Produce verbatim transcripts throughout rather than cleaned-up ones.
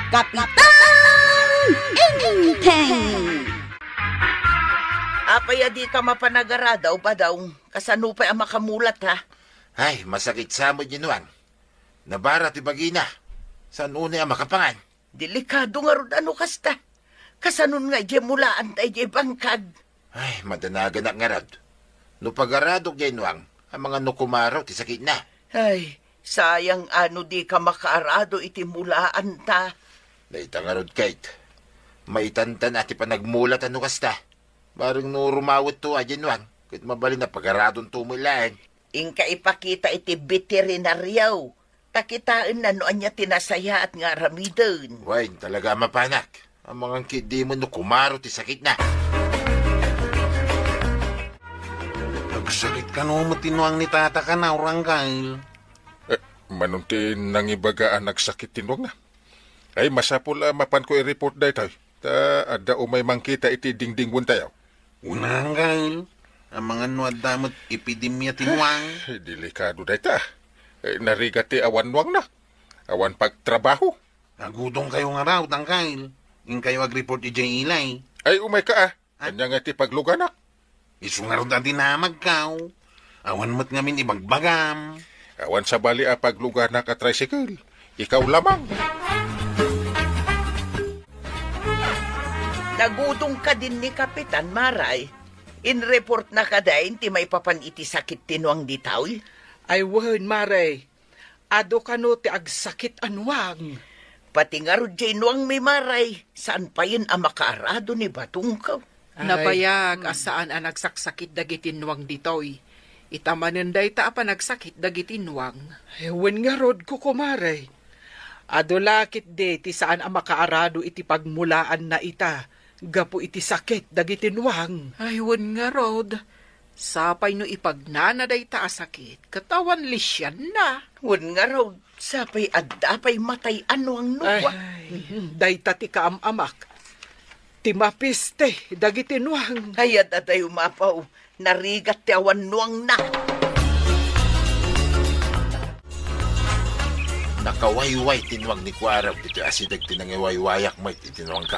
Kapitan Enteng! Apay a dika mapan agaradaw, Badong? Kasano pay a makamulat, ha? Ay, masakit sa met, Ginwang. Nabara ti bagina. Saan unay a makapangan? Delikado ngarud a no kasta. Kasanon nga idiay mulaanta idiay bangkag? Ay, madanaganak ngarud. No pagaradok, Ginwang, amangan no kumaro ti sakitna. Ay, sayang a no dika makaarado iti mulaanta. Dayta ngarud, Kate. Maitantan a ti panagmulat a no kasta. Bareng no rumawetto a, Ginwang, ket mabalin a pagaradonto met laeng. Inka ipakita iti beterinario. Ta kitaenna no ania ti nasayaat nga aramiden. Wen, talaga a mapanak. Amangan ketdin no kumaro ti sakitna. Nagsakit kano met ti nuang ni tata, kano, Ranggail? Eh, mano ti nangibaga a nagsakit ti nuangna? Ay, masapul a mapanko i-report daytoy. Ta adda umay mangkita iti dingdingwentayo. Unangan, Ranggail, amangan no adda met epidemia ti nuang. Ay, delikado dayta. Eh, narigat ti awan nuangna. Awan pagtrabaho. Agudongkayo ngarud, Ranggail. Inkayo agreport idiay ilay. Ay, umayka, ah. Ah? Ania nga ti pagluganak? Isu ngarud a dinamagkaw. Awan met ngamin ibagbagam. Awan sabali a pagluganak a tricycle. Ikaw lamang. Nagudong kadin ni Kapitan, Maray. Inreport na kadi ti maipapan iti sakit ti nuang ditoy? Ay, wen, Maray. Adu kano ti agsakit a nuang? Pati ngarud diay nuangmi, Maray, saan payen a makaarado ni Badong. Ay. Nabayag a saan a nagsaksakit dagiti nuang ditoy. Ita manen dayta a panagsakit dagiti nuang. Ay, wen ngarud, Kuko, Maray. Adu la ketdi ti saan a makaarado iti pagmulaanna ita gapu iti sakit dagiti nuang. Ay, wen ngarud. Sapay no ipagnana dayta a sakit, ket awan lisianna. Wen ngarud, sapay adda pay matay a nuang no kua. Ay, dayta ti kaam-amak. Ti mapiste dagiti nuang. Ay, ad-adayo mapaw, narigat ti awan nuangna. Nakawayway ti nuang ni Kuarog ditoy asideg ti nangiwaywayak met iti nuangko.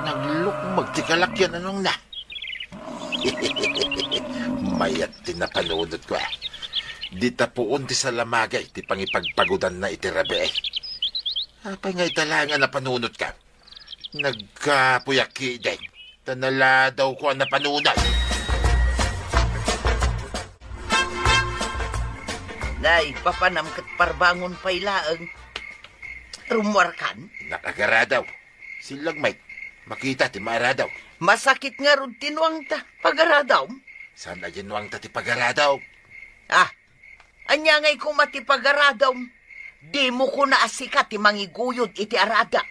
Naglukmeg ti kalakian a nuangna. Mayat ti napanunotko, ah. Dita puon ti salamagay ti pangipagpagudanna iti rabii. Apay nga ita laeng a napanunotko? Nagkapuyak ketdin, ta naladawko a napanunot. Nay, papanam ket parbangon pay laeng. Rummuarkan? Nakagaradaw. Sillag met, makita ti maaradaw. Masakit ngarud ti nuangta. Pagaradawm? Saan a diay nuangta ti pagaradawm? Ah, ania ngay koma ti pagaradawm? Dimo kuna a sika ti mangiguyod iti arada.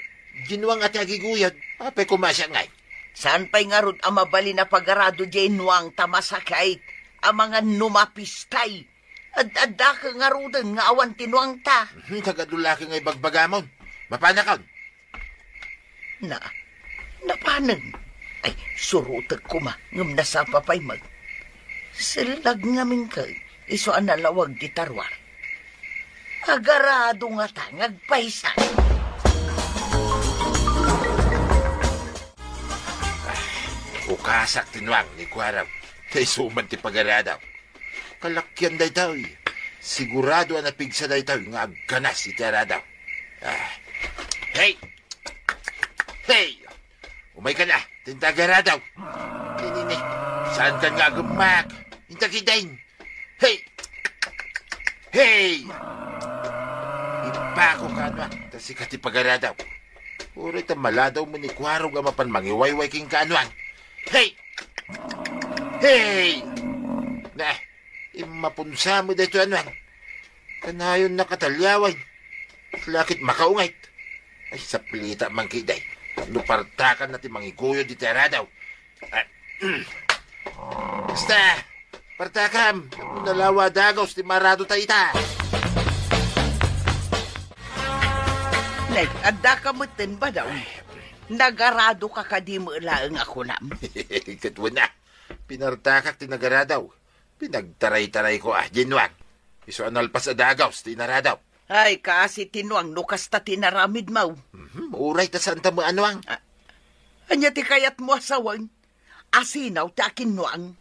Diay nuang a ti agiguyod. Apay koma a siak ngay? Saan pay ngarud a mabalin a pagarado diay nuangta masakit? Amangan no mapistay. Ad-adda ka ngaruden nga awan ti nuangta. Hmm, nagadu la ket nga ibagbagamon. Mapanakon. Na, napanen. Ay, surotek koma, ngem nasapa pay met. Sellag ngamin ket, isu a nalawag ti taruar. Agarado ngata nga agpaysa. Ukasak ti nuang ni Kuarog. Ta isu man ti pagaradaw. Kalakian daytoy. Sigurado a napigsa daytoy nga agganas iti aradaw. Ah. Hey! Hey! Umayka na, ta inta agaradaw. Nini, saan ka nga agemmak? Inta ketdin. Hey! Hey! Ipako ka, nuang, ta sika ti pagaradaw. Uray ta maladaw met ni Kuarog a mapan mangiwayway kenka, nuang. Hey! Hey! Na, immapunsa met daytoy a nuang. Kanayon nakataliawen. Lakit makaungit. Ay, saplita man ketdin. No partakan na ti mangiguyod iti aradaw. Ah, basta, partakam. Nalawa dagaws ti marado ta ita. Nay, adda ka metten, Badong. Nagarado ka kadi met laeng a kunam? Ket wen a, pinartakak ti nagaradaw. Pinagtaraytarayko a, diay nuang. Isu a nalpas a dagaws ti inaradaw. Ay, kaasi ti nuang no kasta ti naramidmo. Mhm, uray ta saan ta maanuang. Ah, ania ti kayatmo a sawen? Asinaw ti akinnuang.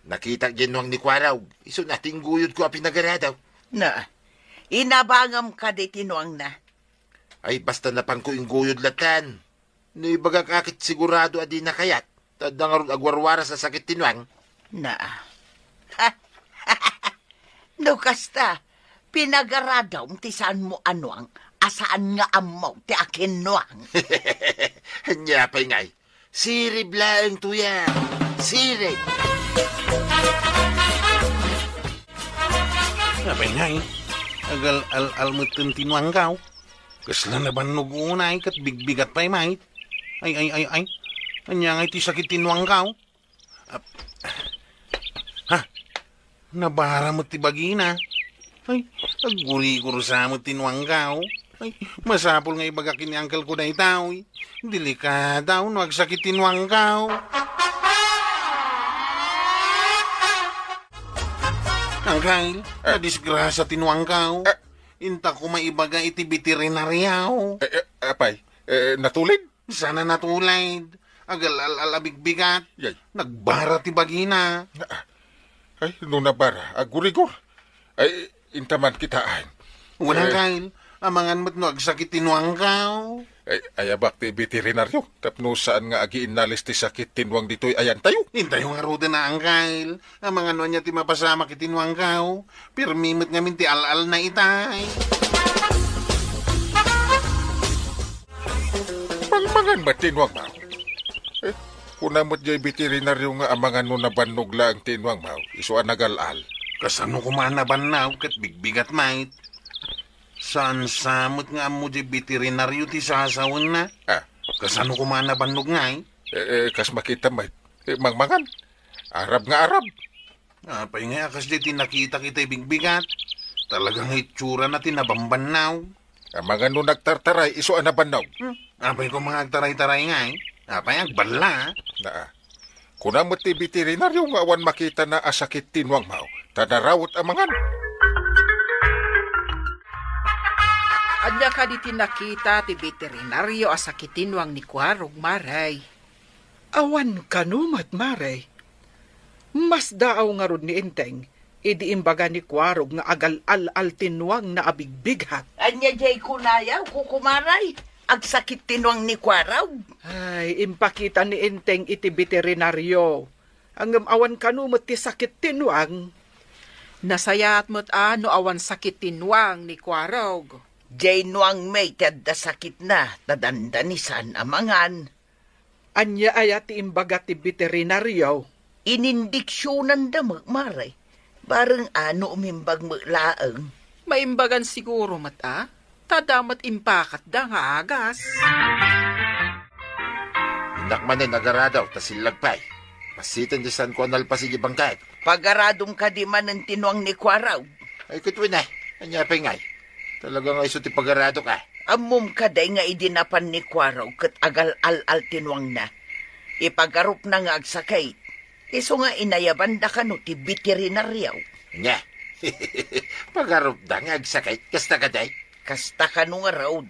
Nakitak diay nuang ni Kuarog. Isu na ti ingguyodko a pinagarado. Na, inabangam kadi ti nuangna? Ay, basta napanko ingguyod latan. No ibagak a ket sigurado a dina kayat, ta adda ngarud agwarwaras a sakit ti nuang. Na. No kasta, pinagaradom ti saanmo a nuang a saan nga ammo ti akinnuang. Ania pay ngay? Sirib laeng tuya. Sirib. Apay ngay? Agal-al-al metten ti nuangko. Kasla nabannog unay ket bigbigat pay met. Ay, ay, ay, ay. Ania ngay ti sakit ti nuangko? Ap-, ha? Nabara met ti bagina. Ay, aggurigursa met ti nuangko. Ay, masapul nga ibagak ken ni angkelko daytoy. Delikado no agsakit ti nuangko. Angkel, nadisgrasya ti nuangko. Ah. Inta koma ibaga iti beterinario. Eh, eh, apay, eh, natulid? Saan a natulid. Agal-al-al a bigbigat. Yay. Nagbara ti bagina. Ah, ay, no nabara, aggurigor. Ay, inta man kitaen. Wen, eh, angkel, amangan met no agsakit ti nuangko. Ay, ayabak ti beterinario, tapno saan nga agiinnalis ti sakit ti nuang ditoy ayantayo. Intayo ngaruden a, angkel. Amangan no ania ti mapasamak iti nuangko. Pirmi met ngamin ti al-alna itay. Mangmangan met ti nuangmo. Eh, kuna met diay beterinario nga amangan no nabannog laeng ti nuangmo, isu a nagal-al. Kasano koma a nabannog ket bigbigat met? Saan sa met nga ammo diay beterinario ti sasawenna? Ah. Kasano koma a nabannog ngay? Eh, eh, kas makita met, eh, mangmangan. Arab nga arab. Apay ngay a kasdiay ti nakitak itay bigbigat? Talaga nga itsurana ti nabambannog. Amangan no nagtartaray, isu a nabannog. Hmm? Apay koma nga agtaraytaray ngay? Apay agballa? Naa. Kuna met ti beterinario nga awan makitana a sakit ti nuangmo, ta narawet amangan. Ania kadi ti nakita ti beterinario a sakit ti nuang ni Kuarog, Mare? Awan kano met, Mare. Masdaaw ngarud ni Enteng idi imbaga ni Kuarog nga agal-al-al ti nuangna a bigbigat. Ania diay kunayo, kukumaray? Agsakit ti nuang ni Kuarog? Ay, impakita ni Enteng iti beterinario. Ngem awan kano met ti sakit ti nuang. Nasayaat met a no awan sakit ti nuang ni Kuarog. Diay nuang met ti adda sakitna, ta dandani saan a mangan. Ania aya ti imbaga ti beterinario? Inindiksionanda met, Mare. Bareng a no umimbag met laeng. Maimbagan siguro met a, ta adda met impakatda nga agas. Innak manen agarado, ta sillag pay. Pasiten ti saanko a nalpas idiay bangkek. Pagaradom kadi manen ti nuang ni Kuarog? Ay, ket wen a. Ania pay ngay? Talaga nga isu ti pagaradok a. Ammom kadi nga idi napan ni Kuarog ket agal-al-al ti nuangna, ipagarupna nga agsakit. Isu nga inayabanda kano ti beterinario. Nia? Pagarupda nga agsakit? Kasta kadi? Kasta kano ngarud.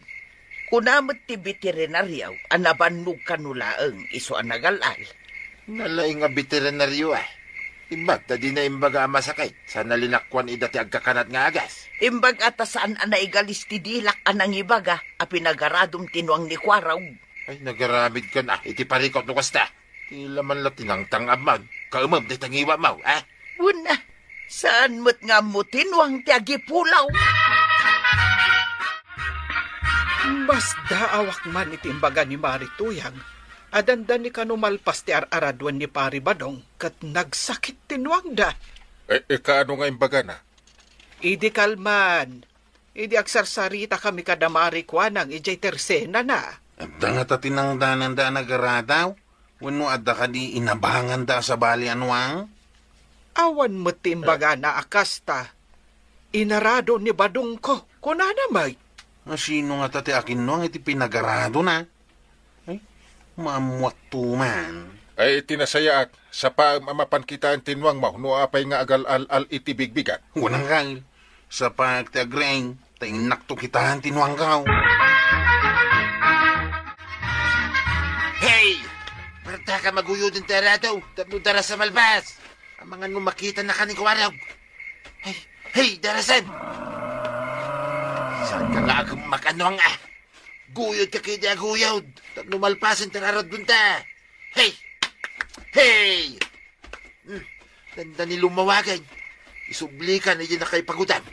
Kuna met ti beterinario a nabannog kano laeng isu a nagal-al. Nalaing a beterinario a. Imbag ta dina imbaga a masakit, saan a linakuan ida ti agkakanat nga agas. Imbag a ta saan a naigalis ti dilak a nangibaga a pinagaradom ti nuang ni Kuarog. Ay, nagaramidkan a iti parikut no kasta. Ti laman la tinangtang-abmon, kaemem dayta ngiwatmo, a? Wen a, saan met nga ammo ti nuang ti agipulaw. Masdaawak man iti imbaga ni Mari Tuyang a dandani kano malpas ti ar-araduen ni Pari Badong ket nagsakit ti nuangda. Eh, eh, kaano nga imbagana? Idi kalman, idi agsarsaritakami kada Mari Kuanang idiay tersenana. Adda ngata tinangdananda a nagaradaw? Wenno adda kadi inabanganda a sabali a nuang? Awan met ti imbagana a kasta. Inarado ni Badongko, kunana met. A, sino ngata ti akinnuang iti pinagaradona? Ay, maammuakto man. Ay, iti nasayaat, sapaem a mapan kitaen ti nuangmo no apay nga agal-al-al iti bigbigat. Wen, angkel, sapaek ti agriing. Ta innakto kitaen ti nuangkaw. Hey! Parta ka maguyod ti arado, tapno daras a malpas. Amangan no makita na ka ni Kuarog. Hey, hey, darasen! Saan ka nga agummak a nuang, ah? Guyod ka kidi a guyod, tapno malpasen ti aradonta. Hey! Hey! Hmm, dandani lumawagan. Isublikan iti nakaipagudam.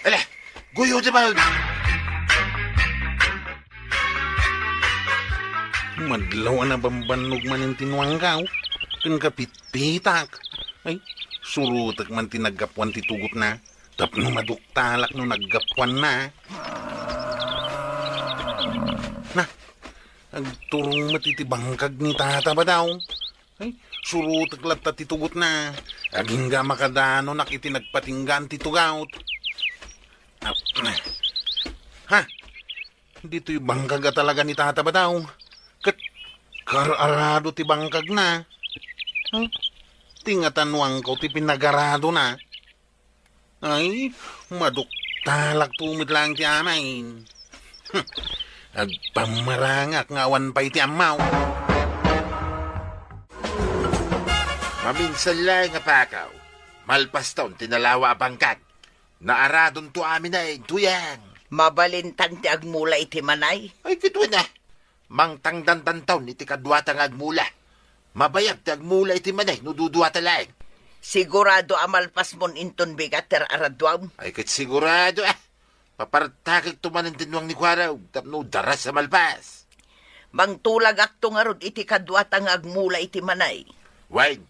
Ala, guyod man! Madlaw a nabambannog manen ti nuangkaw, ken kapitpitak. Ay, surotek man ti naggapuan ti tugotna, tapno maduktalak no naggapuanna. Na, agturong met iti bangkag ni Tata Badaw. Ay, surotek latta ti tugotna. Agingga makadanonak iti nagpatinggaan ti tugot. Ah, ha? Ditoy bangkag a talaga ni Tata Badaw. Ket kar-arado ti bangkagna. Hmm? Ti ngatanuangko ti pinagaradona. Ay, maduktalakto met laeng ti amin. Hmm. Agpammarangak nga awan pay ti ammaw. Maminsan laeng a pakaw, malpaston ti nalawa a bangkag. Naaradonto amin a intuyang. Mabalintan ti agmula iti manay. Ay, kituen a. Mangtangdantanton iti kaduata nga agmula. Mabayag ti agmula iti manay no duduata laeng. Sigurado a malpasmon inton bigat ti ar-araduam? Ay, ket sigurado, ah. Papartakekto manen ti nuang ni Kuarog tapno daras a malpas. Mangtulagakto ngarud iti kaduata nga agmula iti manay. Wen,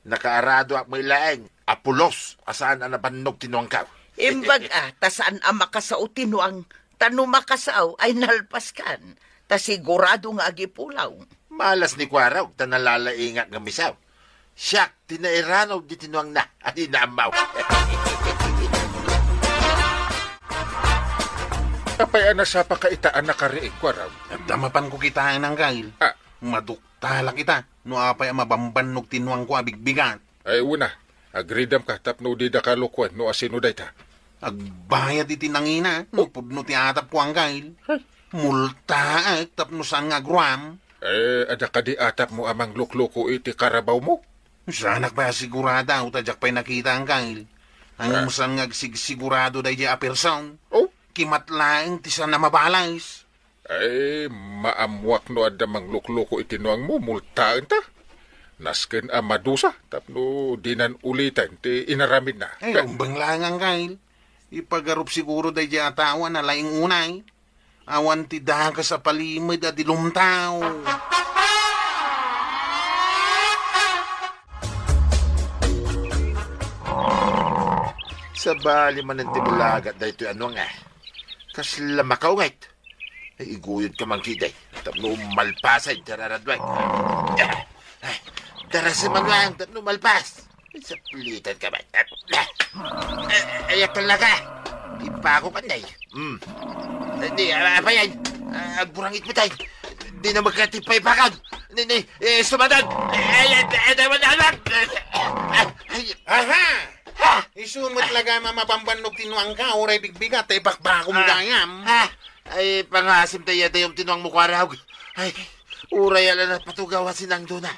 nakaaradoak met laeng a pulos a saan a nabannog ti nuangkaw. Imbag a, ta saan a makasao ti nuang, ta no makasao ay nalpaskan, ta sigurado nga agipulaw. Malas ni Kuarog ta nalalaingak nga misaw. Siak ti nairanaw diti nuangna a di naammaw. Apay a nasapaka ita a nakariing, Kuarog? Adda mapanko kitaen, Angkel. Ah. Maduktalak ita. No apay a mabambannog ti nuangko a bigbigat. Ay, una, agridamka tapno didaka lukuen no asino dayta. Agbayad iti nangina, no pudno ti atapko, Angkel. Multaek tapno saan nga agruam. Eh, adda kadi atapmo a manglukluko iti karabawmo? Saanak pay a sigurado, ta diak pay nakita, Angkel. Ngem saan nga agsigsigurado daydiay a person? Oh? Kimat laeng ti saan a mabalas. Ay, maammoak no adda manglukluko iti nuangmo, multaenta. Nasken a madusa, tapno dinan uliten ti inaramidna. Ay, umbeng laeng, Angkel. Ipagarup siguro daydiay a tao a nalaing unay. Awan ti dakes a palimed a di lumtaw. Sabali manen ti bulagat daytoy a nuang, eh. Kasla makaunget. Ay, iguyod ka man kidi. Tapno malpasen ti ar-araduek. Ay, darasi man lang, tapno malpas. Ay, saplitan ka man. Ay, ay, talaga. Ipako ka, nay. Hmm. Ay, ni, ah, apa yan? Ah, agburangit mo, tay. Di na magkatipay pakon. Ni, ni, eh, sumadan. Ay, ay, ay, ay, ay, ay, ay, ay, Aha! Ha? Isu met laga mamabambannog ti nuangka, uray bigbigat, ta ipakbakom gayam. Ha? Ay, pangasim tayo, dayom ti nuang mo, Kuarog. Ay, uray ala na patugaw a sinangdona.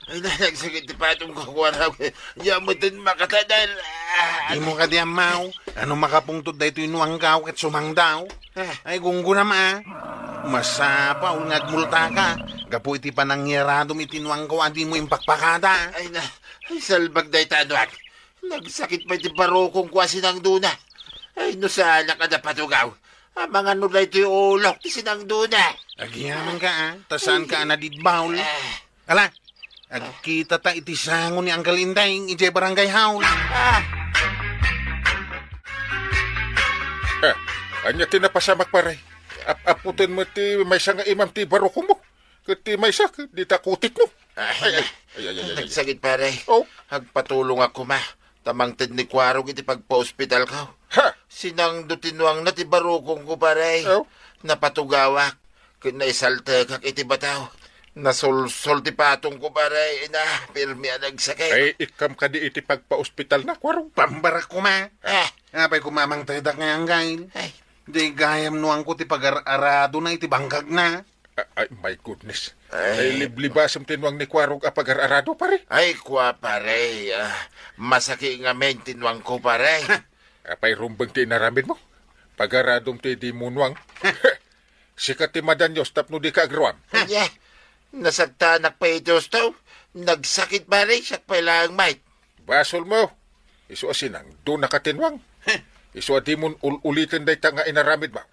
Ay, na, nagsakit ti patom ko, Kuarog. Yamutin makatadal. Ah, Imo kadi ammaw, ano makapungtod daytoy nuangkaw ket sumangdaw? Ah. Ay, gunggunam, ah. Masapul nga agmultaka. Gapu iti panangiaradom iti nuangko a dimo impakpakada. Ay, na, ay, salbag dayta, nuang. Nagsakit pay ti barukongko a sinangdona. Ay, no saanak a napatugaw. Amangan no daytoy ulok ti sinangdona. Agyamankam, ah. Ta saanka a nadidbaw. Ah. Ala, agkitata iti sango ni Uncle Indeng idiay barangay hall. Ah. Eh, ania ti napasamak, pare? Ap-aputan mo ti maysa nga imam ti barukongmo. Ket ti maysa, ket dita kutikmo. Ay, ay, ay, ay, ay, ay, ay. Nagsakit, pare. Oh? Agpatulongak koma. Ta mangted ni Kuarog iti pagpaospitalko. Ha? Sinangdo ti nuangna ti barukongko, pare. Oh? Napatugawak. Ket naisaltekak iti bataw. Nasulsol ti patongko, pare. Ina, pirmi a nagsakit. Ay, ikkam kadi iti pagpaospitalna, Kuarog? Pambarak koma. Ah. Apay koma mangtedak nga, Anggail? Ay. Di gayam nuangko ti pagar-aradona iti bangkagna. Ah, ay, my goodness. Ay. Ay, liblibasem ti nuang ni Kuarog a pagar-arado, pare. Ay, kua, pare. Ah, masaki ngamin ti nuangko, pare. Apay rumbeng ti inaramidmo? Pagaradom ti di mo nuang. Sika ti madanios tapno dika agruam. Ania? Nasagtanak pay iti husto. Nagsakit, pare, siak pay laeng met. Basolmo. Isu a sinangdonaka ti nuang. Isu a dimon ul-uliten dayta nga inaramidmo.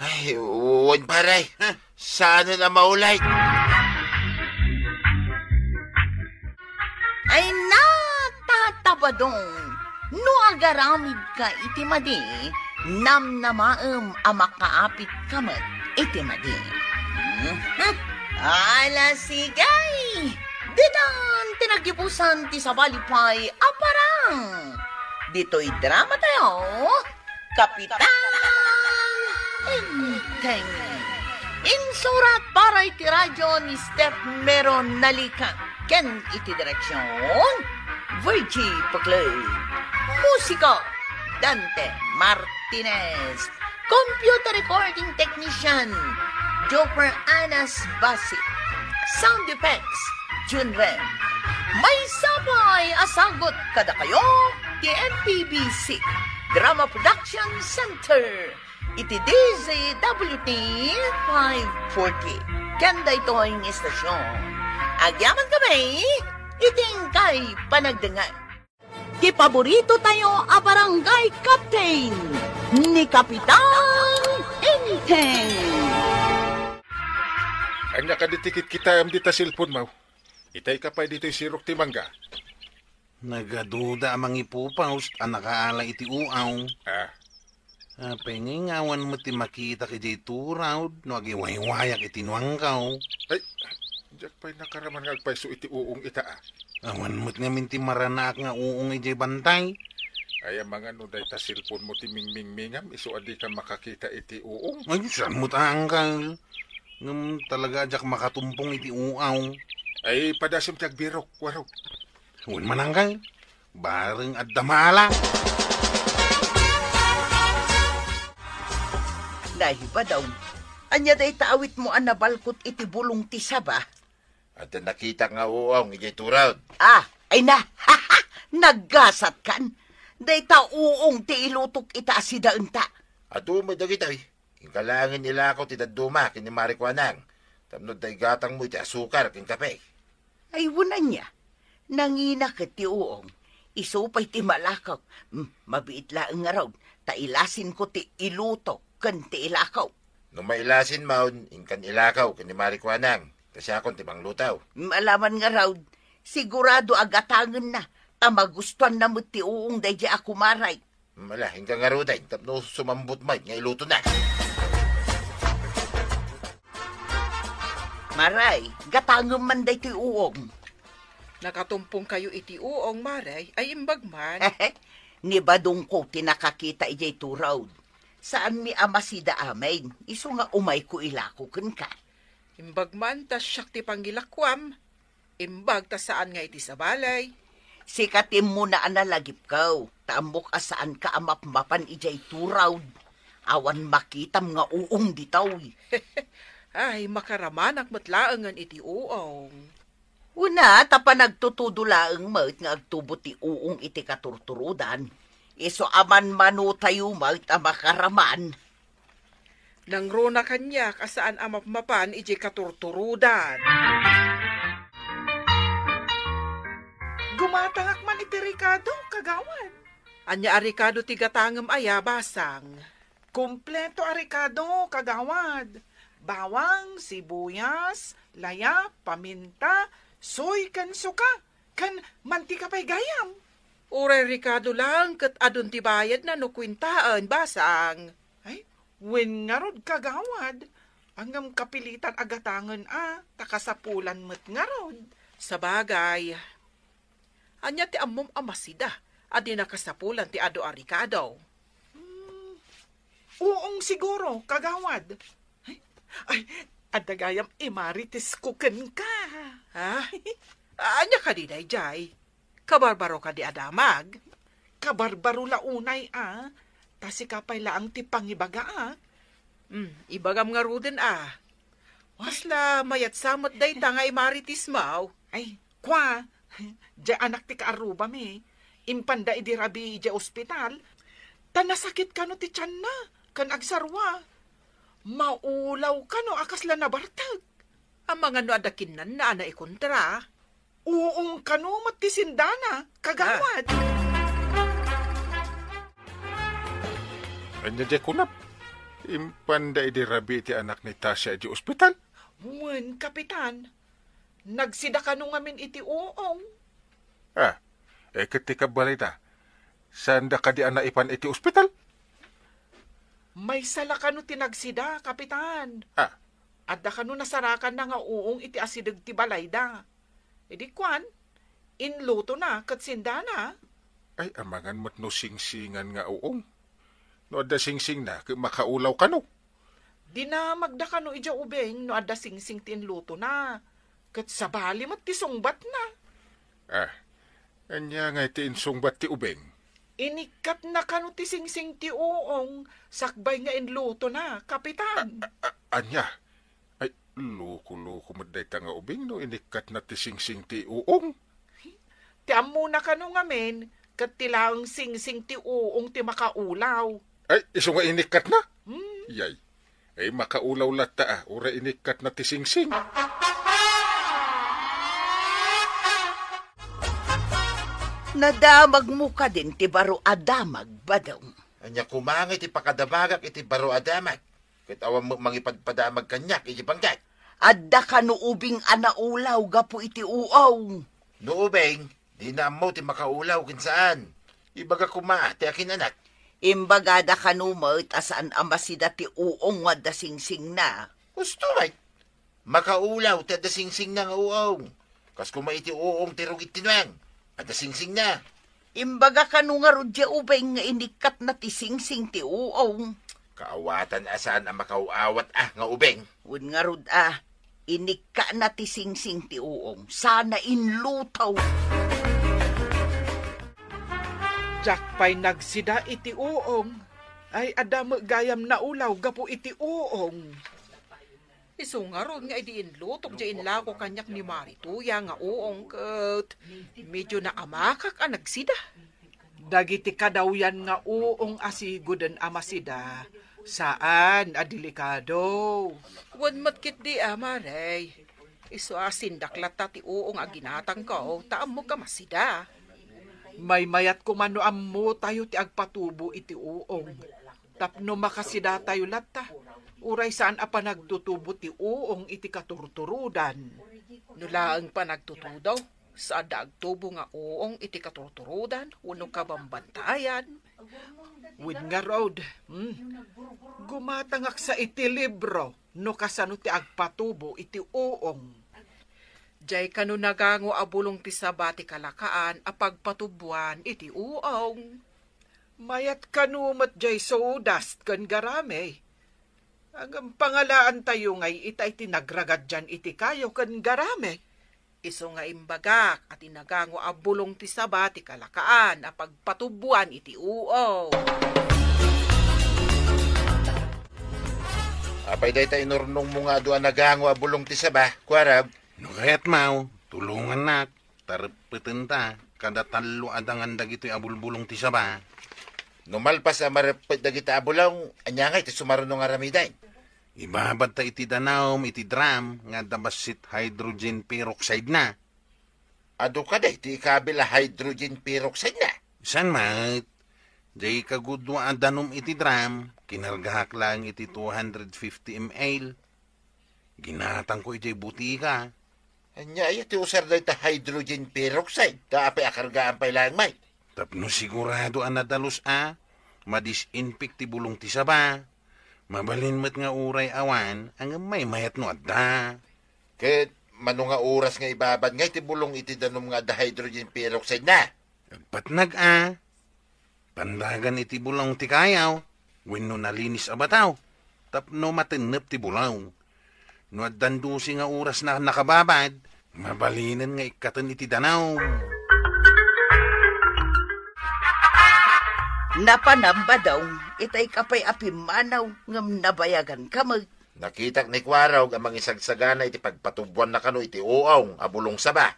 Ay, wen, pare. Saanen a maulit. Ay, natatabadong, no agaramidka iti madi, namnamaem a makaapitka met iti madi. Mhm. Ala, sige! Ditan ti nagibusan ti sabali pay a parang. Ditoy drama tayo, Kapitan Enteng. Insurat para iti radyo ni Steph Meron Nalica ken iti direksyon, Virgie Puclay. Musiko, Dante Martinez. Computer recording technician, Joper Anas Basi. Sound effects, Jun Rem. Maysa pay a sagut kadakayo ti M P B C Drama Production Center iti D Z W T five forty. Ken daytoy nga istasyon, agyaman kami iti inkay panagdengngeg. Ti paborito tayo a barangay captain, ni Kapitan Enteng. Ania kadi ti kitkitaem dita cellphone mo? Itayka pay ditoy sirok ti mangga. Nagaduda a mangipupaus a nakaala iti uaw. Ah. Apay ngay nga awan met ti makitak idiay turaod no agiwaywayak iti nuangko? Ay, diak pay nakaraman nga agpayso iti uong ita, ah. Awan met ngamin ti maranaak nga uong idiay bantay. Ay, amangan no dayta cellphone mo ti mingmingmingam, isu a dika makakita iti uong. Ay, saan met, angkel? Ngem talaga a diak makatumpong iti uaw. Ay, padasem ti agbirok, Warok. Wen man, angkel. Bareng adda mala. Naiba daw. Ania dayta awitmo a nabalkot iti bulong ti saba? Adda nakitak nga uong idiay turaod. Ah, ay na. Naggasatkan. Dayta uong ti ilutok ita a sidaenta. Adu met dagitoy. Inka laengen ilakaw ti dadduma ken ni Mari Kuanang, tapno adda igatangmo iti asukar ken kape. Ay, wen ania? Nangina ket ti uong. Isu pay ti malakaw. Hmm, mabiit laeng ngarud, ta ilasinko ti iluto ken ti ilakaw. No mailasinmon, inkan ilakaw ken ni Mari Kuanang, ta siakon ti mangluto. Hmm, ala man ngarud, sigurado a gatangenna, ta magustuanna met ti uong daydiay a kumaray. Mala, inka ngaruden tapno sumambot met nga ilutona. Maray, gatangem man daytoy uong. Nakatumpongkayo iti uong, Maray, ay imbag man. Ni badongko ti nakakita idiay turaod. Saanmi a masida amin, isu nga umayko ilako kenka. Imbag man ta siak ti pangilakuam. Imbag ta saan nga iti sabali. Sika ti immuna a nalagipko, ta ammok a saanka a mapmapan idiay turaod. Awan makitam nga uong ditoy. Ay, makaramanak met laengen iti uong. Una, ta panagtutudo laeng met nga agtubo ti uong iti katurturodan. Isu a manmanotayo met a makaraman. Nangruna kaniak a saan a mapmapan idiay katurturodan. Gumatangak man iti rekado, kagawad. Ania a rekado ti gatangem aya, basang? Kompleto a rekado, kagawad. Bawang, sibuyas, layap, paminta, soy, ken suka. Ken mantika pay gayam. Uray rekado laeng ket adun ti bayadna no kuentaen, basang. Ay, wen ngarud, kagawad. Ngem kapilitan a gatangen a, ta kasapulan met ngarud. Sabagay. Ania ti ammom a masida a di nakasapulan ti adu a rekado? Hmm, uong siguro, kagawad. Ay, ay, Adda gayam imarites ko kenka. Ha? Ania kadi daydiay? Kabarbaro kadi a damag? Kabarbaro la unay a. Ta sika pay laeng ti pangibagaak. Hmm, ibagam ngaruden a. Kasla mayat sa met dayta nga imarites mo? Ay, kua, diay anak ti kaarrubami. Impanda idi rabii idiay ospital. Ta nasakit kano ti tianna, ken agsarua. Maulaw kano a kasla nabartek. Amangan no adda kinnanna a naikontra. Uong kano met ti sendana, kagawad. Ania diay kunam? Impanda idi rabii ti anak ni Tasia idiay ospital? Wen, Kapitan. Nagsida kano ngamin iti uong. Ah, eh, ket ti kabbalayda, saanda kadi a naipan iti ospital? Maysa la kano ti nagsida, Kapitan. Ah. Adda kano nasarakanna nga uong iti asideg ti balayda. Idi kuan, inlutona ket sendana. Ay, amangan met no singsingan nga uong. No adda singsingna, ket makaulaw kano. Dinamagda kano idiay ubing no adda singsing ti inlutona. Ket sabali met ti sungbatna. Ah, ania ngay ti insungbat ti ubing? Inikkatna kano ti singsing ti uong sakbay nga inlutona, Kapitan. A-, a-, ania? Ay, loko-loko met dayta nga ubing no inikkatna ti singsing ti uong. Ti ammona kano ngamin, ket ti laeng singsing ti uong ti makaulaw. Ay, isu nga inikkatna? Hmm. Yay. Ay, makaulaw latta a, uray inikkatna ti singsing. Nadamagmo kadin ti baro a damag, Badong? Ania koma ngay ti pakadamagak iti baro a damag? Ket awan met mangipadpadamag kaniak iti bangkak. Adda kano ubing a naulaw gapu iti uong? No ubing, dina ammo ti makaulaw ken saan. Ibaga koma ti akin-anak. Imbagada kano met a saan a masida ti uong nga adda singsingna. Husto met. Makaulaw ti adda singsingna nga uong. Kas koma iti uong ti rugit ti nueng. Adda singsingna. Imbaga kano ngarud diay ubing nga inikkatna ti singsing ti uong? Kaawatan a saan a makaaw-awat a nga ubing. Wen ngarud a, inikkana ti singsing ti uong, sana inlutaw. Diak pay nagsida iti uong. Ay, adda met gayam naulaw gapu iti uong. Isu ngarud nga idi inlutok diay inlako kaniak ni Marituya nga uong ket medyo naamakak a nagsida. Dagiti kadawyan nga uong a sigoden a masida, saan a delikado. Wen met ketdi a, Mare. Isu a sindak latta ti uong a ginatangko, ta ammok a masida. Maymayat koma no ammotayo ti agpatubo iti uong. Tapno makasidatayo latta, uray saan a panagtutubo ti uong iti katurturodan. No laeng panagtutudo, saanda agtubo nga uong iti katurturodan wenno kabambantayan. Wen ngarud, hmm, gumatangak sa iti libro no kasano ti agpatubo iti uong. Diay kano nagango a bulong ti saba ti kalakaan a pagpatuboan iti uong. Mayat kano met diay sodas ken garame. Ngem pangalaantayo ngay ita iti nagragadian iti kayo ken garame. Isu nga imbagak a ti nagango a bulong ti saba ti kalakaan a pagpatuboan iti uong. Apay dayta inurnongmo nga adu a nagango a bulong ti saba, kuarag? No kayatmo, tulongannak. Tareppetenta kada tallo a dangan dagitoy a bulbulong ti saba. No malpas a mareppet dagita a bulong, ania ngay ti sumaruno nga aramiden? Ibabadta iti danum iti drum nga adda bassit hydrogen peroxide na. Adu kadi ti ikabil a hydrogen peroxide na? Saan met? Diay kagudua a danum iti drum, kinargahak laeng iti two hundred fifty M L. Ginatangko idiay butika. Ania aya ti usar dayta hydrogen peroxide? Ta apay a kargaan pay laeng met? Tapno sigurado a nadalus a madisinfect ti bulong ti saba. Mabalin met nga uray awan, ngem maymayat no adda. Ket mano nga oras nga ibabad ngay ti bulong iti danum nga adda hydrogen peroxide na? Agpatnag a. Pandagan iti bulong ti kayaw wenno nalinis a bataw tapno matennep ti bulong. No addan dose nga oras na nakababad, mabalinen nga ikkaten iti danum. Napanam, Badong, itay ka pay a pimmanaw ngem nabayagan ka met. Nakitak ni Kuarog a mangisagsagana iti pagpatubuanna kano iti uong a bulong saba.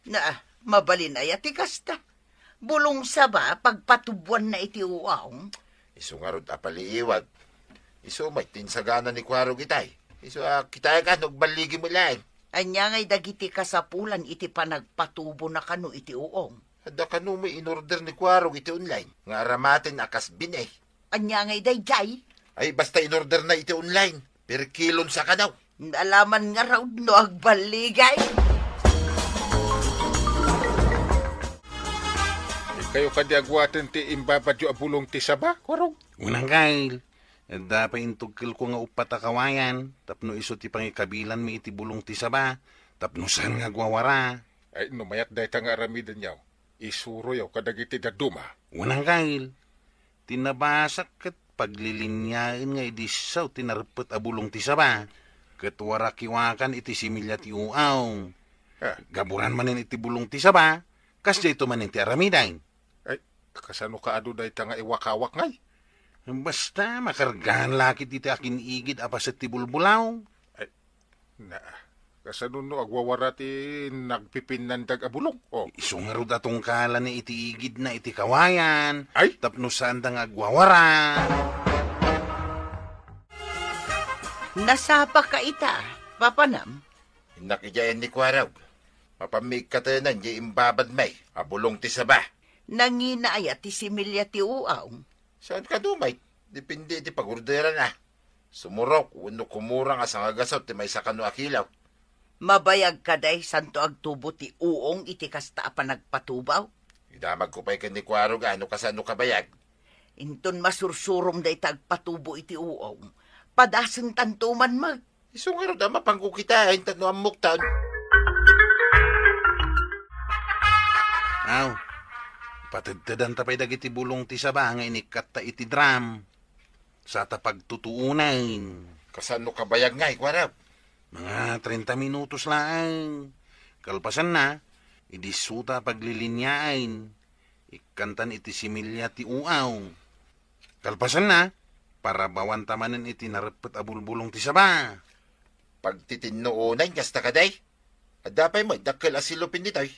Na, mabalin aya ti kasta? Bulong saba, pagpatubuanna iti uong? Isu ngarud a paliiwag. Isu met ti insagana ni Kuarog itay. Isu a kitaek a no agballigim laeng. Ania ngay dagiti kasapulan iti panagpatubona kano iti uong? Adda kano met inorder ni Kuarog iti online nga aramaten a kas bini. Ania ngay daydiay? Ay, basta inorderna iti online. Per kilon sa kano. Nalaman ngarud no agballigay. Dikayo kadi agwaten ti imbabadyo a bulong ti saba, Kuarog? Unang kail, adda pay intugkelko nga uppat a kawayan, tapno isu ti pangikabilanmi iti bulong ti saba, tapno saan nga agwawara. Ay, no mayat dayta nga aramidenyo, isuroyo kadagiti dadduma. Unang kail, ti nabasak ket pagliliniaen nga idissaw ti nareppet a bulong ti saba, ket warakiwakan iti similya ti uaw. Ah. Gaburan manen iti bulong ti saba, kasdiay to manen ti aramiden. Ay, kasano kaadu dayta nga iwakawak ngay? Basta, makargaan la ket iti akin-igid a paset ti bulbulaw. Ay, na, kasano no agwawara ti nagpipinnandag a bulong? Oh. Isu ngarud a tungkalanna iti igidna iti kawayan, ay, tapno saanda nga agwawara. Nasapa ka ita, papanam? Innak idiay ni Kuarog. Mapanmi ikkatenen diay imbabadmi a bulong ti saba. Nangina aya ti similya ti uaw? Saan kano met? Depende iti pagorderanna. Sumurok wenno kumurang a sangagasut ti maysa kano a kilo. Mabayag kadi, santo agtubo ti uong iti kasta a panagpatubo? Idamagko pay ken ni Kuarog a no kasano kabayag. Inton masursurom dayta agpatubo iti uong, padasentanto man met. Isu ngarud a mapanko kitaen tapno ammoktan. Aw, patedtedanta pay dagiti bulong ti saba nga inikkatta iti drum. Sata pagtutuonen. Kasano kabayag ngay, Kuarog? Mga treinta minutos laeng. Kalpasanna, idissuta pagliliniaen. Ikkantan iti similya ti uaw. Kalpasanna, parabawanta manen iti nareppet a bulbulong ti saba. Pagtitinnoon, kasta kadi? Adda pay met dakkel a silupin ditoy.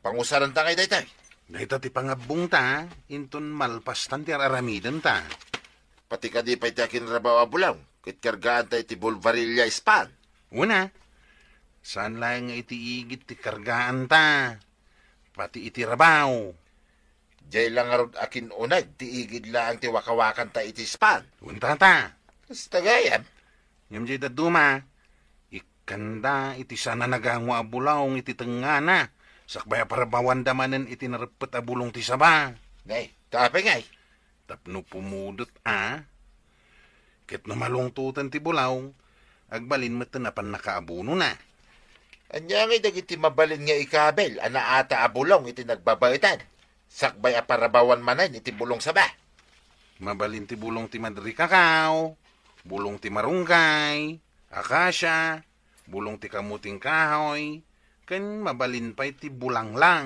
Pangusaranta ngay daytoy. Dayta ti pangabbongta, inton malpastan ti ar-aramidenta. Pati kadi pay ti akinrabaw a bulong, ket kargaanta iti bulvarilya span. Una, saan laeng nga iti igid ti kargaanta, pati iti rabaw. Diay la ngarud a kin-uneg ti igid laeng ti wakawakanta iti span. Wen, tata. Kasta gayam. Ngem diay dadduma, ikkanda iti saan a nagango a bulaong iti tengngana, sakbay a parabawanda manen iti nareppet a bulong ti saba. Nay, tapay ngay. Tapno pumudot a. Ket no malungtoten ti bulaw, agbalin met a pannakaabunona. Ania ngay dagiti mabalin nga ikabil a naata a bulong iti nagbabaetan, sakbay a parabawan manen iti bulong saba? Mabalin ti bulong ti madrikakaw, bulong ti marunggay, akasia, bulong ti kamuting kahoy, ken mabalin pay ti bulanglang.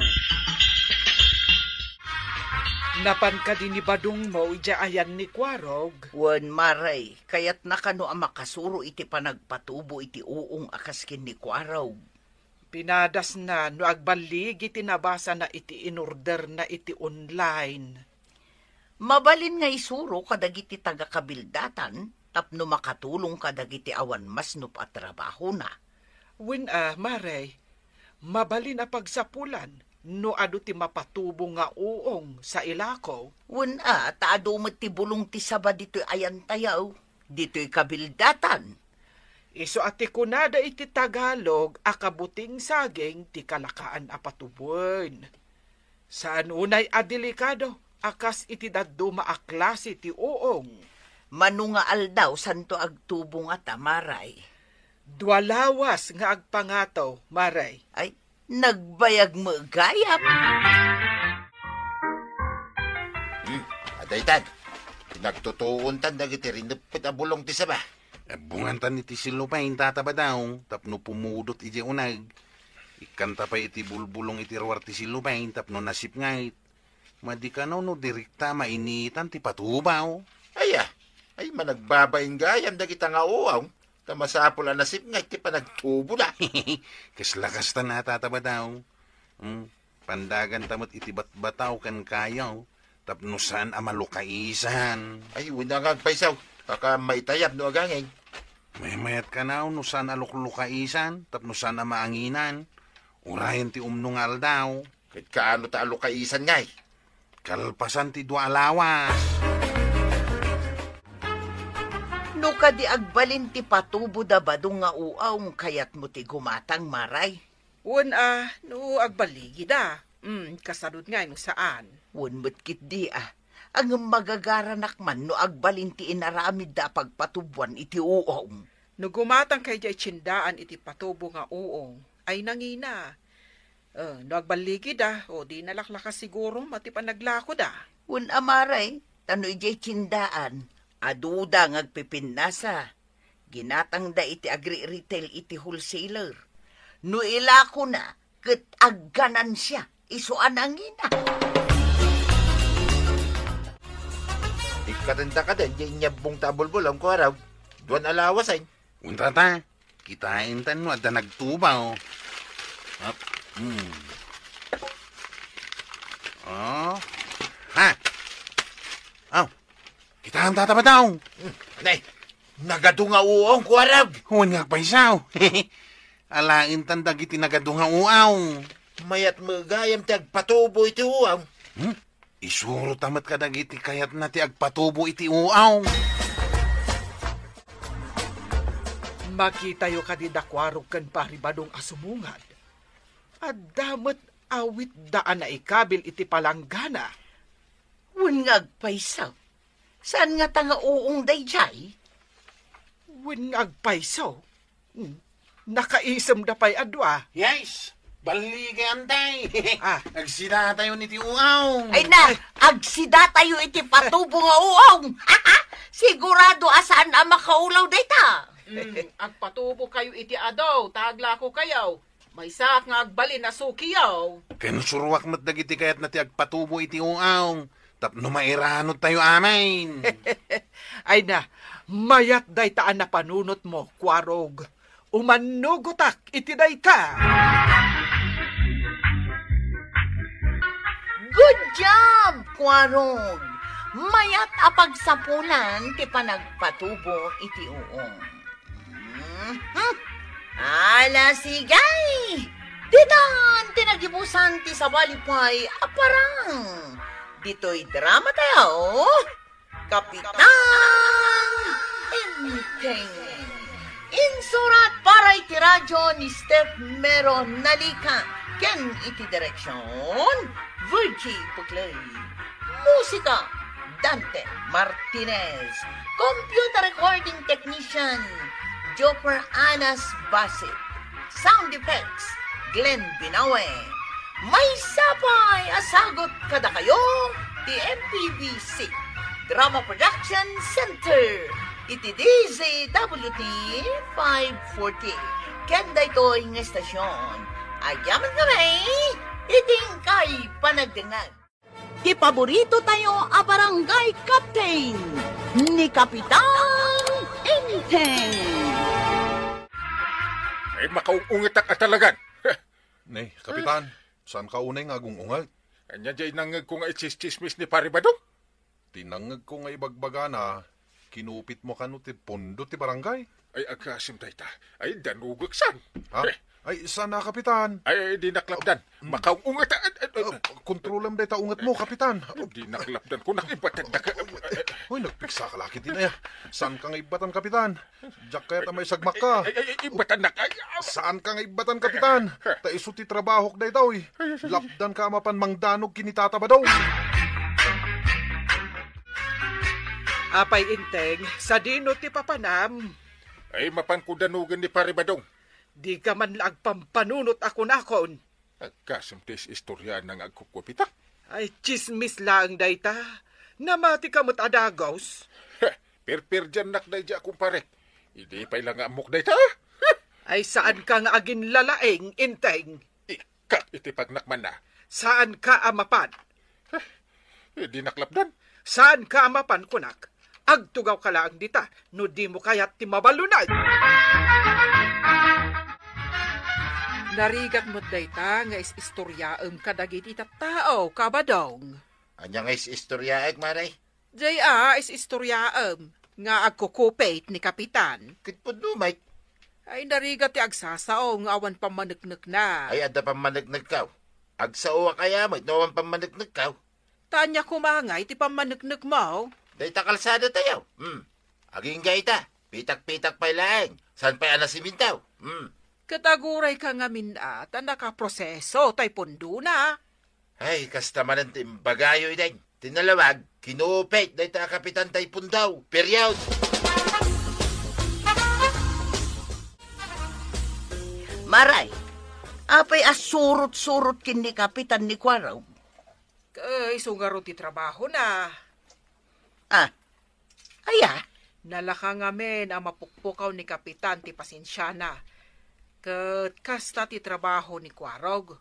Napan kadi ni Badong mo idiay ayan ni Kuarog? Wen, Mare, kayatna kano a makasuro iti panagpatubo iti uong a kas ken ni Kuarog. Pinadasna no agballigi ti nabasana iti inorderna iti online. Mabalin nga isuro kadagiti taga-kabildatan tapno makatulong kadagiti awan masnop a trabahona. Wen a, Mare, mabalin a pagsapulan no adu ti mapatubo nga uong sa ilako. Wen a, ta adu met ti bulong ti saba ditoy ayantayo, ditoy kabildatan. Isu a ti kunada iti Tagalog a kabuting saging ti kalakaan a patuboen. Saan unay a delikado a kas iti dadduma a klase ti uong. Mano nga aldaw santo agtubo ngata, Mare? Dua lawas nga agpangato, Mare. Ay, nagbayag met gayam. Hmm, adaytan. Pinagtutuontan dagiti rineppet a bulong ti saba. Abbungantan iti cellophane, Tata Badong, tapno pumudot idiay uneg. Ikkanta pay iti bulbulong iti ruar ti cellophane tapno nasipnget. Madi kano no direkta mainitan ti patubo? Aya, ay managbabain gayam dagita nga uaw, ta masapul a nasipnget ti panagtuboda. Kasla kasta na, Tata Badong. Hmm, pandaganta met iti batbataw ken kayo, tapno saan a malukaisan. Ay, wen nga agpayso, kaka maitayab no agangin. Maymayat kanaw no saan a luklukaisan, tapno saan a maanginan. Urayen ti umno nga aldaw. Ket kaano ta alukaisan ngay? Kalpasan ti dua a lawas. No kadi agbalin ti patubo da Badong nga uaw, kayatmo ti gumatang, Maray? Wen a, no agbaligi da. Mm, kasadut ngay no saan. Wen met ketdi a. Ngem magagaranak man no agbalin ti inaramid da a pagpatubuan iti uong. No gumatang kay diay tiendaan iti patubo nga uong, ay nangina. Eh, no agbaligi da, o di nalaklakas siguro mati panaglakoda. Wen a, Maray, ta no idiay tiendaan, aduda nga agpipinnasa. Ginatangda iti agri-retail iti wholesaler. No ilakona, ket agganansia, isu a nangina. Ikkatenda kaden, diay inyabbong ta a bulbulong, kuarog. Duan a lawasen. Unta ta, kitaen tan no adda nagtubo. Ap, hmm. Oh. Ha? Aw, kitaem, Tata Badong. Hmm, nay, nagadu nga uong, kuarog. Wen nga agpayso. Alaen tan dagiti nagadu nga uaw. Mayat met gayam ti agpatubo iti uong. Hmm? Isuro ta met kadagiti kayatna ti agpatubo iti uong. Makitayo kadi da Kuarog ken Pari Badong a sumungad. Adda met awitda a naikabil iti palanggana. Wen nga agpayso. Saan ngata nga uong daydiay? Wen nga agpayso. Hmm. Nakaisemda pay a dua. Yes, balligan tay. Ah. Agsidatayo iti uong. Ay na, agsidatayo iti patubo nga uong. Sigurado a saan a makaulaw dayta. Mm, agpatubo kayo iti adu, ta aglako kayo. Maysaak nga agbalin a sukiyo. Ken suruak met dagiti kayatna ti agpatubo iti uong, tapno mairanod tayo amin. Ay na, mayat dayta a napanunotmo, Kuarog. Umannugotak iti dayta. Good job, Kuarog! Mayat a pagsapulan ti panagpatubo iti uong. Mhm. Ala, sige! Ditan ti nagibusan ti sabali pay a parang. Ditoy drama tayo, Kapitan Enteng. Insurat para iti radyo ni Steph Mero Nalica ken iti direksyon, Virgie Puclay. Musika, Dante Martinez. Computer recording technician, Joper Anas Basit. Sound effects, Glenn Binawe. Maysa pay a sagut kadakayo ti M P B C Drama Production Center iti D Z W T five forty. Ken daytoy nga estasyon, agyaman kami iti inkay panagdengngeg. Ti paborito tayo a barangay captain, ni Kapitan Enteng. Ay, makaung-ungetak a talagan. Ne, Kapitan, saan ka unay nga agung-unget? Ania diay nangngegko nga itsistsismis ni Pare Badong? Ti nangngegko nga ibagbagana, kinupitmo kano ti pondo ti barangay? Ay, agasem dayta. Ay, danugek san. Ha? Eh. Ay, saan a, Kapitan? Ay, ay, di naklapdan. Mm. Makaung-unget, ah, ah, ah, Ah, kontrolam dayta ungetmo, Kapitan. Di naklapdan. Kunak ibatadda ka. Hoy, nagpigsa ka la ketdin aya. Saan ka nga ibbatan, Kapitan? Diak kayat a maisagmak ka. Ay, ay, ay, ibatannak. Ay, ah. Saan ka nga ibbatan, Kapitan? Ta isu ti trabahok daytoy. Lapdan ka a mapan mangdanog ken ni Tata Badong. Apay Enteng, sadino ti papanam? Ay, mapanko danogen ni Pare Badong. Dika man la agpampanunot a kunakon. Agasem ti is-istoriaanna nga agkukupitak. Ay, tsismis laeng dayta. Namati ka met a dagus. Heh, perperdiannak daydiay a kumparek. Idi pay la nga ammok dayta. Ay, saanka nga aginlalaing, Enteng. Ikkat iti pagnakmanna. Saanka a mapan. Idi naklapdan. Saanka a mapan, kunak. Agtugawka laeng dita, no dimo kayat ti mabalunag. Narigat met dayta nga is-istoriaem kadagiti tattao, Ka Badong. Ania nga is-istoriaek, Mare? Jay a, is-istoriaem nga agkukupit ni Kapitan. Ket pudno met. Ay, narigat ti agsasao nga awan pammaneknekna. Ay, adda pammaneknekkaw. Agsaoak aya met no awan pammaneknekkaw? Ta ania koma ngay ti pammaneknekmo? Dayta kalsadatayo. Hmm. Agingga ita. Pitak-pitak pay laeng. Saan pay a nasimintaw? Hmm. Ket agurayka ngamin a ta nakaproseso tay pundona. Ay, kasta manen ti imbagayo, Enteng. Ti nalawag, kinupit dayta a kapitan tay pundo. Period. Maray, apay a surot-surot ken ni Kapitan ni Kuarog? Ket isu ngarud ti trabahona. Ah, aya? Nalaka ngamin a mapukpukaw ni Kapitan ti pasensiana. Ket kasta ti trabaho ni Kuarog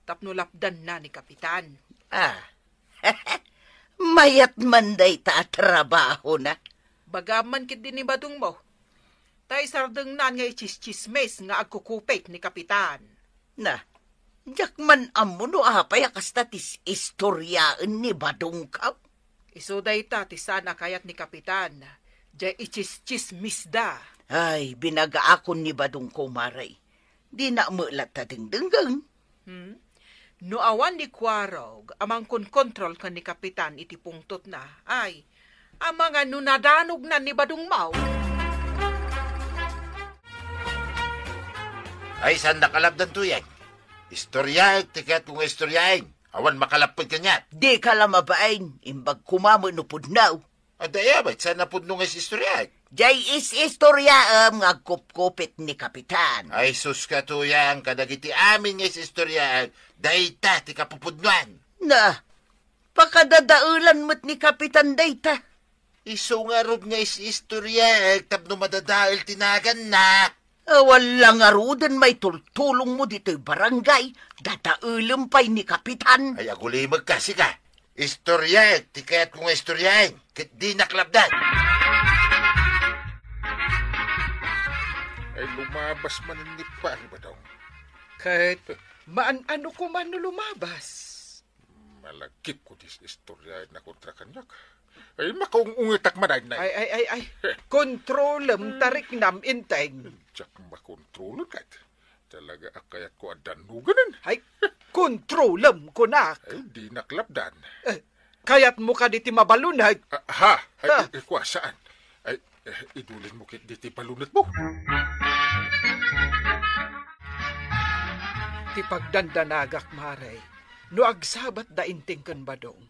tapno lapdanna ni Kapitan. Ah. Mayat man dayta a trabahona. Bagam man ketdi ni Badongmo. Ta isardengnan nga itsistsismis nga agkukupit ni Kapitan. Na, diak man ammo no apay a kasta ti is-istoriaen ni Badongko. Isu dayta ti saan a kayat ni Kapitan, diay itsistsismisda. Ay, binagaakon ni Badongko, Mare. Dina met latta dengdenggen. Hmm? No awan ni Kuarog a mangkonkontrol ken ni Kapitan iti pungtotna, ay, amangan no nadanognan ni Badongmo. Ay, saan nakalapdan, Tuyeng? Istoriaek ti kayatko nga istoriaen. Awan makalapped kaniak. Dika la mabain, imbag koma met no pudno. Adda aya met, saan a pudno nga is-istoriaek? Diay is-istoriaem nga agkupkupit ni Kapitan. Ay, sus ka, Tuyang, kadagiti amin nga is-istoriaek, dayta ti kapupudnoan. Na, pakadadaelan met ni Kapitan dayta. Isu ngarud nga is-istoriaek tapno madadael ti naganna. Awan la ngaruden maitultulongmo ditoy barangay, dadaelem pay ni Kapitan. Ay, agulimekka, sika. Istoriaek ti kayatko nga istoriaen, ket dinak lapdan. Ay, lumabas manen ni Pari Badong. Ket maan-ano koma no lumabas? Malagipko ti is-istoriaenna kontra kaniak. Ay, makaung-ungetak man, ay, nay. Ay, ay, ay, ay. Kontrolem ta riknam, Enteng. Diak makontrolon ket. Talaga a kayatko a danuganen. Ay, kontrolem, kunak. Ay, dinak lapdan. Eh, kayatmo kadi ti mabaluneg? Ah, ha? Ay, ha? I-, ikua, saan? Ay, eh, idulinmo ketdi ti balunetmo. Ti pagdandanagak, Mare, no agsabat da Enteng ken Badong,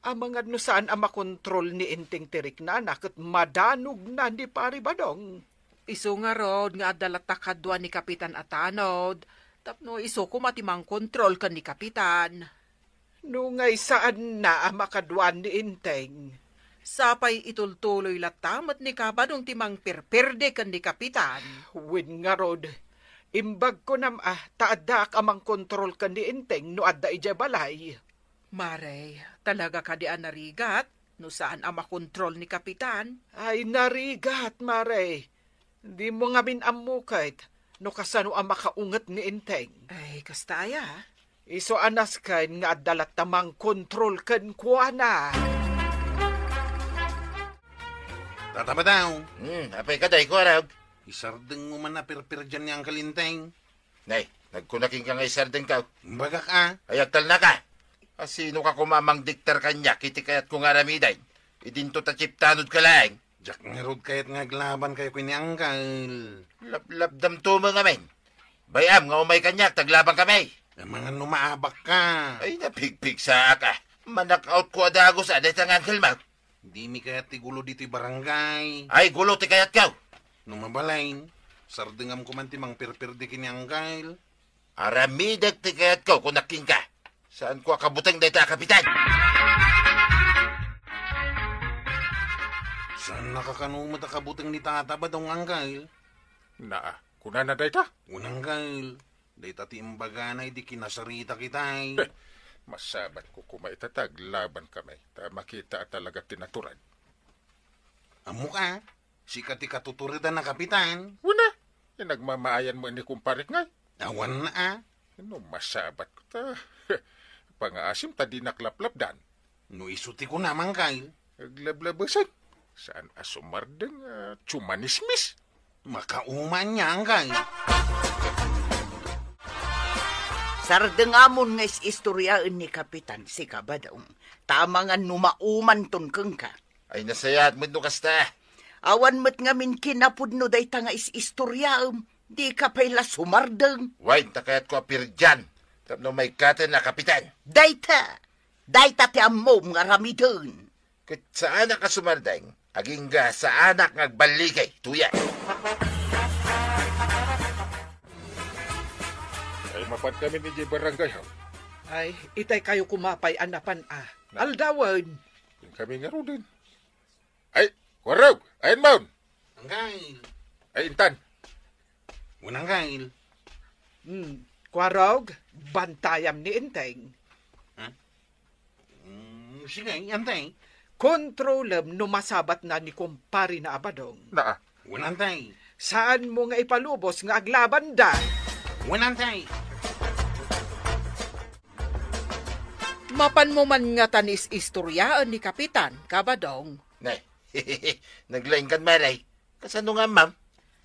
amangan no saan a makontrol ni Enteng ti riknana ket madanogna ni Pari Badong. Isu ngarud nga adda latta kadua ni Kapitan a tanod, tapno isu koma ti mangkontrol ken ni Kapitan. No ngay saanna a makaduan ni Enteng. Sapay itultuloy latta met ni Ka Badong ti mangperperde ken ni Kapitan. Wen ngarud, imbag kunam a ta addaak a mangkontrol ken ni Enteng no adda idiay balay. Mare, talaga kadi a narigat no saan a makontrol ni Kapitan? Ay, narigat, Mare. Dimo ngamin ammo ket no kasano a makaunget ni Enteng. Ay, kasta aya? Isu a nasken nga adda latta mangkontrol kenkuana. Tata Badong. Hmm, apay kadi, Kuarog? Isardengmo man a perperdian ni Uncle Enteng. Nay, nagkuna kenka nga isardengko. Imbagak a. Ay, agtalnaka. Asinoka koma a mangdiktar kaniak iti kayatko nga aramiden? Idinto ta chief tanodka laeng. Diak ngarud kayat nga aglabankayo ken ni Uncle. Laplapdamto met ngamin. Bay-am nga umay kaniak, ta aglabankami. Amangan no maabakka. Ay, napigpigsaak a. Manakautko a dagus a dayta nga Uncle mo. Dimi kayat ti gulo ditoy barangay. Ay, gulo ti kayatko. No mabalin, sardengamko man ti mangperperde ken ni Uncle. Aramidek ti kayatko, kunak kenka. Saanko a kabuteng dayta a kapitan. Saan nakakano met a kabuteng ni Tata Badong, Angkel? Naa, kunana dayta? Wen, Angkel, dayta ti imbagana idi kinasarita kitay. Masabatko koma ita ta aglaban kami, ta makita a talaga ti natured. Ammok a, sika ti katuturedan a kapitan. Wen a, inagmamaayan met ni kumparek ngay. Awan a. No masabatko ta, pangaasim ta dinak laplapdan. No isu ti kunam, Angkel. Aglablabesen. Saan a sumardeng a tsumanismis. Makauma ania, Angkel. Sardengamon nga is-istoriaen ni Kapitan sika, Badong, ta amangan no maumanton kenka. Ay, nasayaat met no kasta. Awan met ngamin kinapudno dayta nga is-istoriaem. Dika pay la sumardeng. Wen, ta kayatko a pirdian tapno maikkaten a kapitan. Dayta, dayta ti ammom nga aramiden. Ket saanak a sumardeng, agingga saanak nga agballigay, tuya. Ay, mapan kami ni barangay, ha? Ay, itay kayo kumapay a napan, a. Na- Aldawen. Kami ngaruden. Ay, Warog, ay, inmon. Angkel. Ay, intan. Wen, Angkel. Hmm, Kuarog, bantayam ni Enteng. Ha? Mm, sige, Enteng. Kontrolem no masabatna ni kumpare na a Badong. Naa. Wen, Enteng. Saanmo nga ipalubos nga aglabanda. Wen, Enteng. Mapanmo man ngata nga is-istoriaen ni Kapitan, ka Badong. Ne, naglaingkan, Mare. Kasano nga, ma'am?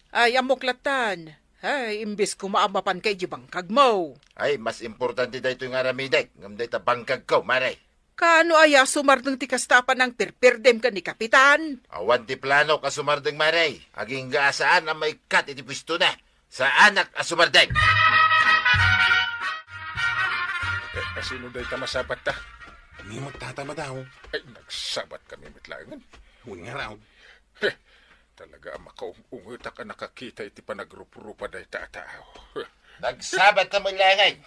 Ay, ammok lattan. Ay, imbes koma a mapanka idiay bangkagmo. Ay, mas importante daytoy nga aramidek ngem dayta bangkagko, Mare. Kaano aya a sumardeng ti kasta a panangpirpirdem ken ni Kapitan? Awan ti planok a sumardeng, Mare. Agingga a saan a maikkat iti puestona. Saanak a sumardeng. Eh, asino dayta masabatta? Ni met Tata Badong. Ay, nagsabat kami met laengen. Wen ngarud. Heh, talaga a makaung-ungetak a nakakita iti panagruprupa dayta a tao. Heh. Nagsabat ka met laengen.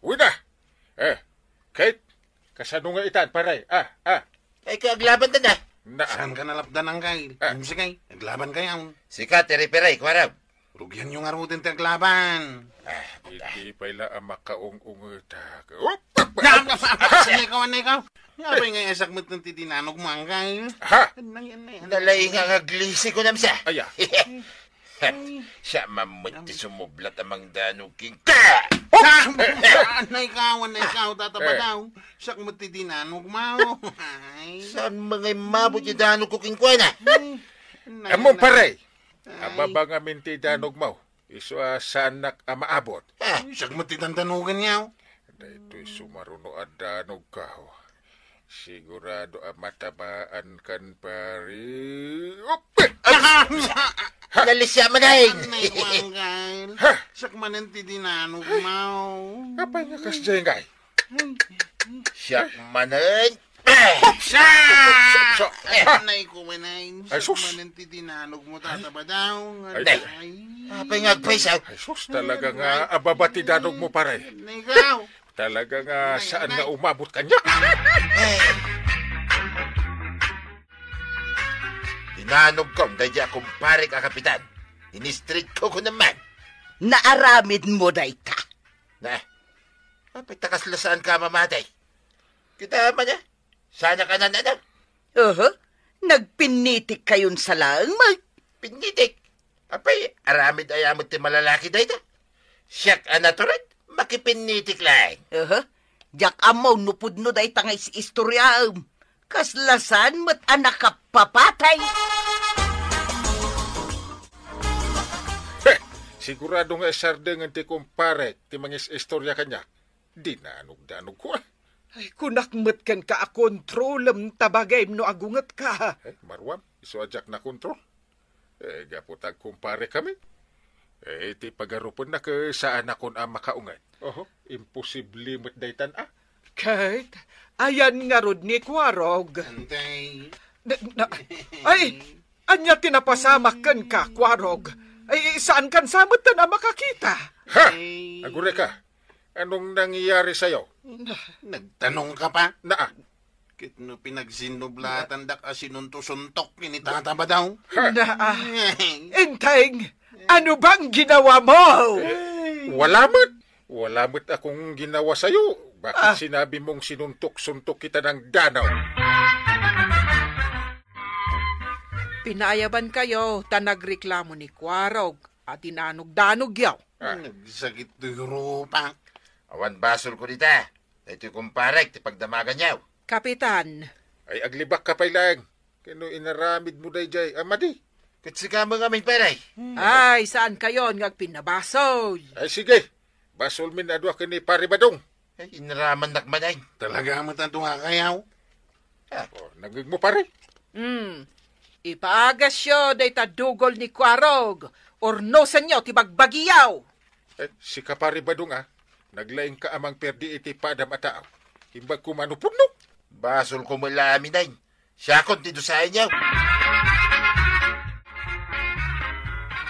Wen a. Eh, Kate, kasano nga itan, pare? Ah, ah. Ay, ka aglabanda na. Naa. Saan ka nalapdan, Angkel? Ah. Sige, aglaban kayo. Sika, ti referee, Kuarog. Rugianyo ngaruden ti aglaban. Ah, iti pay la a makaung-ungetak. Op! Nam, nam, nam, anay ka, anay ka. Nga pay nga isak met ti dinanogmo, Angkel? Ha? Anay, anay, anay. Nalaing nga aglisi ko, namsa. Aya. Siak man met ti sumublat a mangdanog kenka. Nam, anay ka, anay ka, Tata Badong. Siak met ti dinanogmo. Ay. Saan man nga immabot ti danogko kenkuana? Ay, anay, anay. Ammom, pare. Ay. Ababa ngamin ti danogmo. Isu a saannak a maabot. Ah. Ay, siak met ti dandanoganyo. Daytoy sumaruno a danogko. Sigurado a matamaan kan, pare. Op! Ah! Nalisia man ay. Anay ko, Angkel. Ha? Siak manen ti dinanogmo. Apay nga kasdiay ngay? Siak manen. Sa! Sa! Eh, anay ko man ay. Ay, sus! Manen ti dinanogmo, Tata Badong. Ay, ay. Apay nga agpaysaw? Ay, sus, talaga nga ababa ti danogmo, pare. Anay ka. Talaga nga saan nga umabot kaniak. Eh. Dinanogko daydi a kumparek a kapitan. Inistritko ko naman. Naaramidmo dayta? Na, apay ta kasla saanka a mamatay? Kita man, eh. Saanak a nan-, ano? Oho, nagpinnitik kayon sa laeng, Mag. Pinnitik? Apay, aramid aya met ti malalaki dayta? Siak a natured, makipinnitik laeng. Oho, diak ammo no pudno dayta nga is-istoriaem. Kasla saan met a nakapapatay. Heh! Sigurado nga isardengen ti kumparek ti mangis-istoria kaniak. Dinanogdanogko, ah. Ay, kunak met kenka a kontrolem ta bagayem no agungetka. Eh, maruam, isu a diak nakontrol. Eh, gapu ta agkumpare kami. Eh, iti pagarupennak, eh, saanakon a makaunget. Oho, imposible met daytan, ah. Kate, ayan ngarud ni Kuarog. Antay. Na, na, ay, ania ti napasamak kenka, Kuarog? Ay, saankan sa metten a makakita? Ha! Ay. Agureka. Anong nangyari sa'yo? Na, nagtanong ka pa? Naa. Ket no pinagsinublatandak a sinunto-suntok ken ni Tata Badong? Na, ah, Enteng, ano bang ginawa mo? Wala met. Wala met akong ginawa sayo. Bakit Ah. sinabi mong sinuntok-suntok kita ng danaw? Pinaayaban kayo, ta nagreklamo ni Kuarog, a tinanugdanogyo. Ah. Nagsakit toy rupak. Awan basol ko dita. Daytoy kumparek ti pagdamaganyo. Kapitan. Ay, aglibak ka pay laeng. Ken no inaramid mo dayjay, a madi. Ket sika met ngamin, pare. Ay, saan kayon nga agpinnabasol? Ay, sige. Basolmin a dua ken ni Pare Badong. Ay, inaramannak man ay. Talaga met a dua kayaw? Ah. O, nangngeg mo, pare? Hmm. Ipaagasyo dayta dugol ni Kuarog. Urnosenyo ti bagbagiyo. Eh, sika, Pare Badong, a, naglaing ka a mangperdi iti padam a tao. Imbag ko mano pudno. Basol ko met la amin ay. Siakon ti dusaenyo.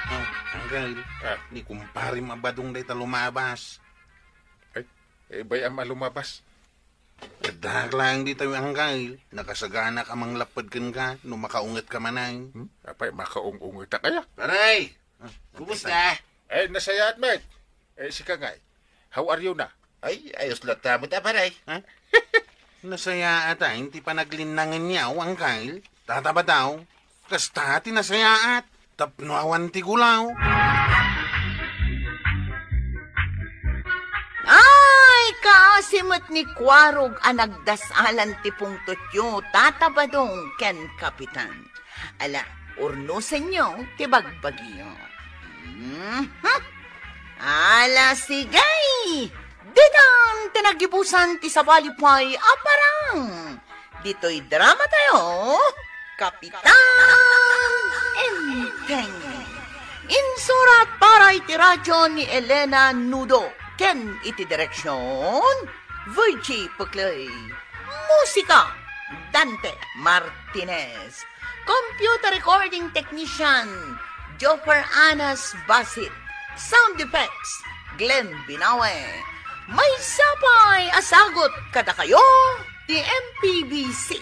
Ah, Angkel, Ah. ni kumparem a Badong dayta lumabas. Ay, eh, bay-am a lumabas. Addaak laeng ditoy, Angkel. Nakasaganak a manglapped kenka no makaunget ka man ay. Hmm? Apay, makaung-unget a kaya? Pare! Ah, Kumusta? Eh, nasayaat met. Eh, sika ngay. How are you na? Ay, ayos latta met a, pare. Ha? Nasayaat ay ti panaglinnangenyo, Angkel. Tata Badong, kasta ti nasayaat. Tapno awan ti gulaw. Ay, kaasi met ni Kuarog a nagdasalan ti pungtotyo, Tata Badong ken Kapitan. Ala, urnosenyo ti bagbagiyo. Mhm. Ala, sige! Ditan ti naggibusan ti sabali pay a parang. Ditoy drama tayo, Kapitan Enteng. Insurat para iti radyo ni Elena Nudo ken iti direksyon, Virgie Puclay. Musika, Dante Martinez. Computer recording technician, Joffer Anas Basit. Sound effects, Glenn Binawe. Maysa pay a sagut kadakayo ti M P B C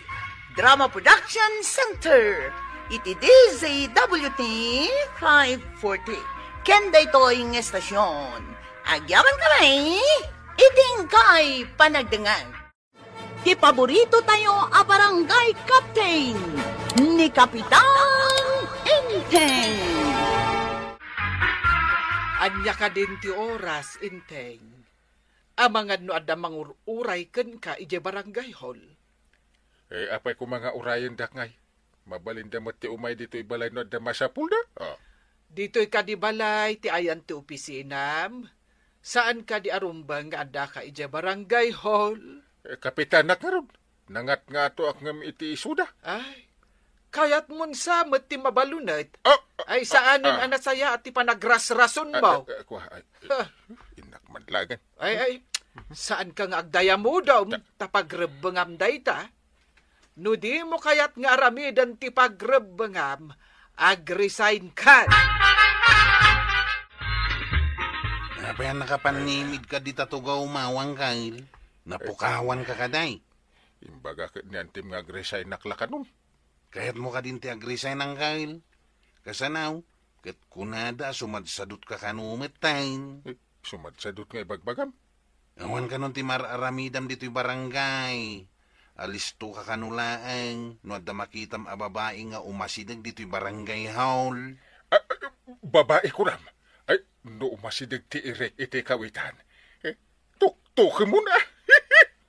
Drama Production Center iti D Z W T five forty. Ken daytoy nga estasyon, agyaman kami iti inkay panagdengngeg. Ti paborito tayo a barangay captain, ni Kapitan Enteng. Ania kadin ti oras, Enteng? Amangan no adda mangur-uray kenka idiay barangay hall. Eh, apay koma nga urayendak ngay? Mabalinda met ti umay ditoy balay no adda masapulda. Ah. Ditoy kadi balay ti ayan ti opisinam? Saan kadi a rumbeng nga addaka idiay barangay hall? Eh, kapitanak ngarud. Nangatngatoak ngem iti isuda. Ay, kayatmon sa met ti mabalunet. Ah, ah, Ay, saanen ah, ah. a nasayaat ti panagrasrasonmo. Ay, ay, ay, kua, ay, Ha. Innak man lagan. Ay, ay, saan ka nga agdayamudom Ta- ta pagrebbengam dayta? No dimo kayat nga aramiden ti pagrebbengam, agresign ka. Apay a nakapanimid ka dita tugaw, Mawang Kyle? Napukawan ka kaday? Imbaga ket ni Antim nga agresign nak la kanon. Kayatmo kadin ti agresign, Angkel? Kasano? Ket kunada a sumadsadot ka kano met, tay. Eh, sumadsadot nga ibagbagam? Awan kanon ti mar-aramidam ditoy barangay. Alisto ka kano laeng no adda makitam a babai nga umasideg ditoy barangay hall. Ah, ah, babai kunam? Ay, no umasideg ti irek iti kawitan, eh, tuktukemon a.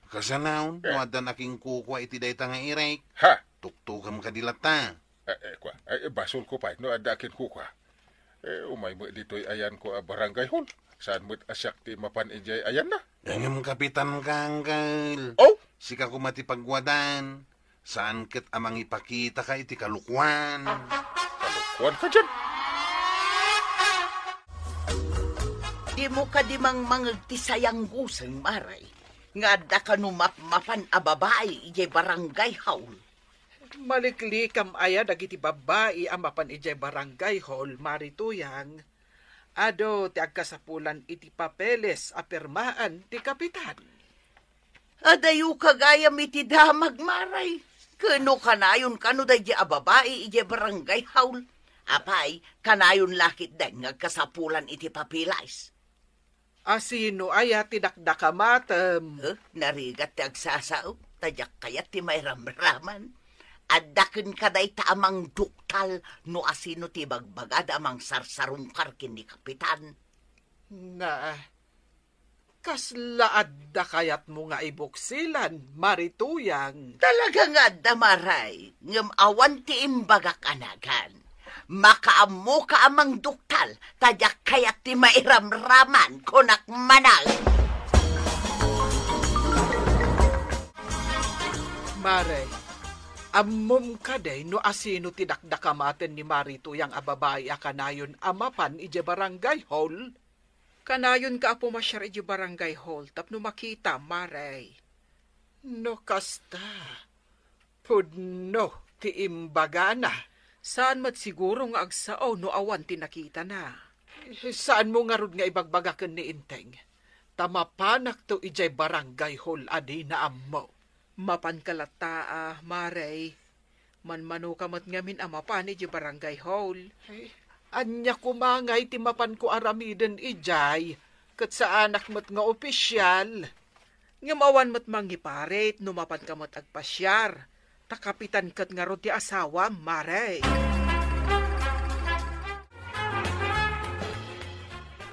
Kasano, no addan akinkukua iti dayta nga irek? Ha? Tuktukem kadi latta. Eh, eh, kua, eh, basol ko pay, no adda akinkukua. Eh, umay met ditoy ayanko a barangay hall. Saan met a siak ti mapan idiay ayanna? Ngem kapitan ka, Angkel. Oh? Sika koma ti pagwadan. Saan ket a mangipakita ka iti kalukuan. Kalukuan ka dian? Dimo kadi mangmangeg ti sayanggusen, Mare, nga adda kano mapmapan a babai idiay barangay hall? Maliklikam aya dagiti babbai a mapan idiay barangay hall, Mari Tuyang? Adu ti agkasapulan iti papeles a pirmaan ti kapitan. Adayo ka gayam iti damag, Mare. Ken no kanayon kano daydi a babai idiay barangay hall. Apay, kanayon la ketdin nga agkasapulan iti papeles. Asino aya ti dakdakamatem? Eh, narigat ti agsasao, ta diak kayat ti mairamraman. Adda kenka dayta a mangduktal no asino ti bagbagada a mangsarsarungkar ken ni Kapitan. Na, kasla adda kayatmo nga ibuksilan, Mare Tuyang? Talaga nga adda, Mare, ngem awan ti imbagak a nagan. Makaammoka a mangduktal, ta diak kayat ti mairamraman, kunak manen. Mare, ammom kadi no asino ti dakdakamaten ni Mare Tuyang a babai a kanayon a mapan idiay barangay hall? Kanayonka a pumasiar idiay barangay hall tapno makitam, Mare. No kasta, pudno ti imbagana. Saan met siguro nga agsao no awan ti nakitana. Saanmo ngarud nga ibagbaga ken ni Enteng? Ta mapanakto idiay barangay hall a dina ammo. Mapanka latta a, Mare. Manmanoka met ngamin a mapan idiay barangay hall. Ay, ania koma ngay ti mapanko aramiden idiay? Ket saanak met nga opisyal. Ngem awan met mangiparit no mapanka met agpasiar. Ta kapitan ket ngarud ti asawam, Mare.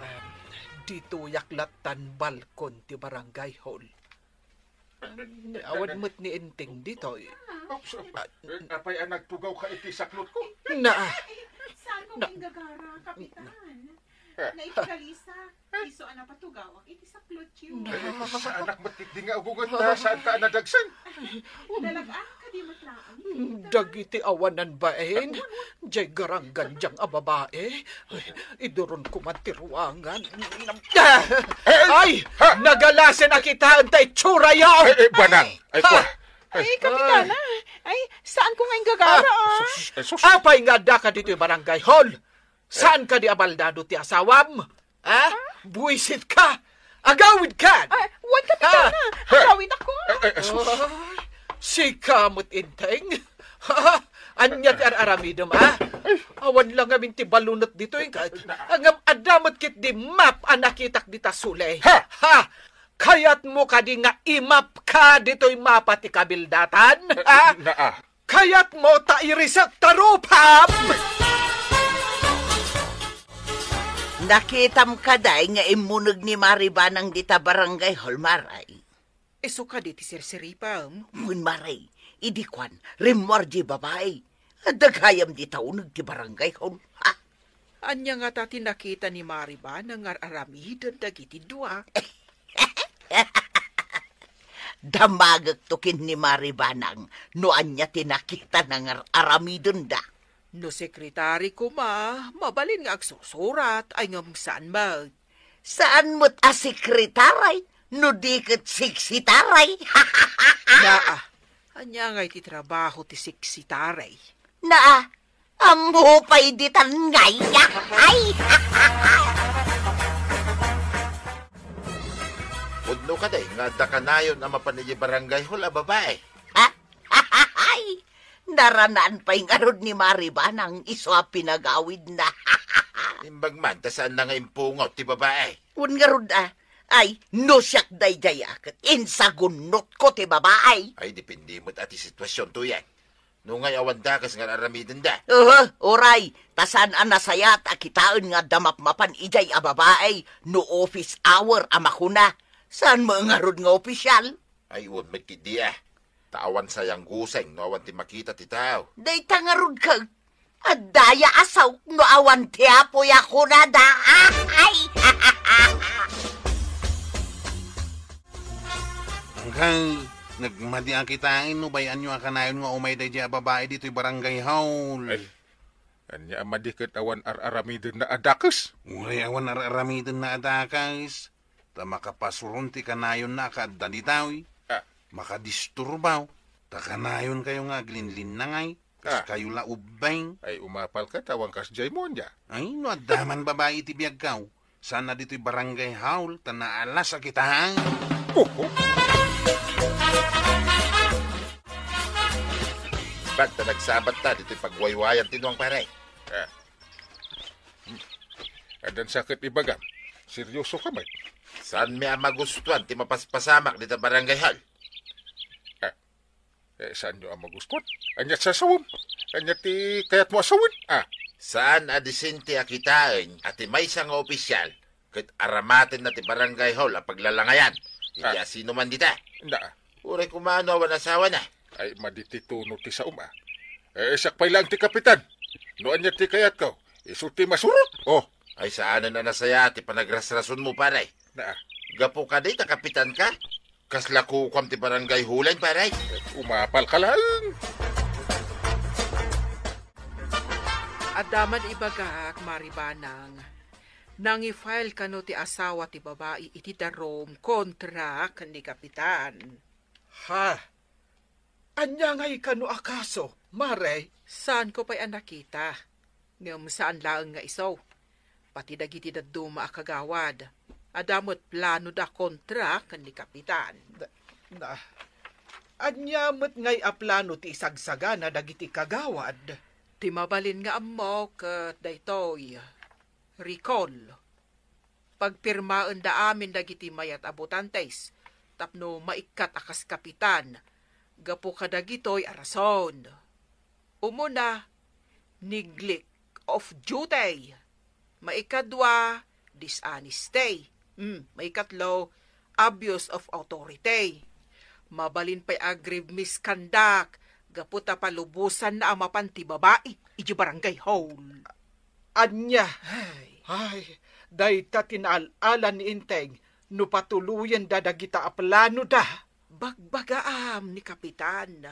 Em, ditoyak lattan balkon ti barangay hall. Awan met ni Enteng ditoy. Oops, oops. Ah, eh, apay a nagtugawka iti saklotko? Na. Saan ko Na. King gagara, Kapitan? Eh. Na iti kalisa, isu a napatugawak iti saklotyo. Na. Eh, saanak met ketdi nga agugot ta saanka a nadagsen? Dalag-ak kadi met laeng. Dagiti awanan bain, jay garanggan diang a babae. Ay, iduron ko man ti ruangan. Ay! Nagalasen a kitaen ta itsurayo! Eh, eh, Banang! Ay, ha? Kwa! Ay, Kapitana! Ay, saan ko nga inggagara, ah? Sus, eh, sus. Apay nga adda ka ditoy barangay hall? Saan kadi a baldado ti asawam? Ha? Buwisit ka! Agawid ka! Ah, wen, Kapitana! Ha? Agawid ako! Eh, eh, sus. Ay, sika met, Enteng. Ha? Ania ti ar-aramidem, ha? Awan la ngamin ti balunot ditoy, ket ngem adda met ketdi map a nakitak dita sule. Ha? Ha? Kayatmo kadi nga imapka ditoy mapa ti kabildatan? Eh, ha? Naa. Kayatmo ta irisek ta rupam? Nakitam kadi nga immuneg ni Mare Banang dita barangay hall, Mare? Isu kadi ti sirsiripem? Wen, Mare, idi kuan, rimmuar diay babai. Adda gayam dita uneg ti barangay hall. Ha? Ania ngata ti nakita ni Mare Banang nga ar-aramiden dagiti dua? Damagekto ken ni Mare Banang no ania ti nakitana nga ar-aramidenda. No sekretari koma, mabalin nga agsursurat, ay ngem saan met. Saan met a sekretari, no di ket seksitari. Naa, ania ngay ti trabaho ti seksitari? Naa, ammo pay ditan ngay. Ay! Pudno kadi nga adda kanayon a mapan idiay barangay hall a babai? Ha? Ay! Naranaan pay ngarud ni Mare Banang isu a pinagawidna. Imbag man ta saanna nga impungaw ti babai. Wen ngarud a, ay, no siak daydiay a ket insagunnotko ti babai. Ay, depende met a ti situasion, Tuyang. No ngay awan dakes nga ar-aramidenda. Uhu, uray, ta saan a nasayaat a kitaen nga adda mapmapan idiay a babai no office hour a makuna. Saan met ngarud nga opisyal? Ay, wen met ketdi a. Ta awan sayang guseng no awan ti makita ti tao. Dayta ngarud ket, addaya a saok no awan ti apoy a kunada. Ah, ay! Angkay, nagmadi a kitaen no bay-anyo a kanayon nga umay daydiay a babai ditoy barangay hall. Ay, ania a madi ket awan ar-aramidenna a dakes? Uray awan ar-aramidenna a dakes. Ta makapasuron ti kanayonna a kaadda ditoy. Ah. Makadisturbaw. Ta kanayonkayo nga aglinlinnangay. Ah. Kaskayo la ubbing. Ay, umapal ka, ta awan kasdiay mo ania. Ay, no adda man babai iti biagko, saan a ditoy barangay hall, ta naalas a kitaen. Oho. Basta nagsabat ta ditoy pagwaywayan ti nuang, pare. Ah. Hmm. Addan sa ket ibagam. Seryoso ka met. Saanmi a magustuan ti mapaspasamak dita barangay hall. Ah. Eh, saanyo a magustuan? Ania ti sasawem? Ania ti kayatmo a sawen? Ah. Saan a disente a kitaen a ti maysa nga opisyal ket aramatenna ti barangay hall a paglalangayan iti Ah. asinoman dita. Na. Uray kumano awan asawana. Ay, madi ti tono ti saom, ah. Eh, siak pay laeng ti kapitan. No ania ti kayatko, isu ti masurot. Oh. Ay, saanen a nasayaat ti panagrasrasonmo, pare. Na. Gapu kadi ta kapitan ka? Kasla kukuam ti barangay hall, pare. Umapal ka laeng. Adda man ibagak, Mari Banang. Nangi-file kano ti asawa ti babai iti darum kontra ken ni Kapitan. Ha? Ania ngay kano a kaso, Mare? Saanko pay a nakita. Ngem saan laeng nga isu. Pati dagiti dadduma a kagawad, adda met planoda kontra ken ni Kapitan. Na, na, ania met ngay a plano ti isagsagana dagiti kagawad? Ti mabalin nga ammok ket daytoy, recall. Pagpirmaenda amin dagiti mayat a botantes tapno maikkat a kas kapitan gapu kadagitoy a rason. Umuna, neglect of duty. Maikadua, dishonesty. Mm, maikatlo, abuse of authority. Mabalin pay a grave misconduct gapu ta palubosanna a mapan ti babai iti barangay hall. Ania? Ay. Ay, dayta ti naal-ala ni Enteng no patuloyenda dagita a planoda. Bagbagaam ni Kapitan.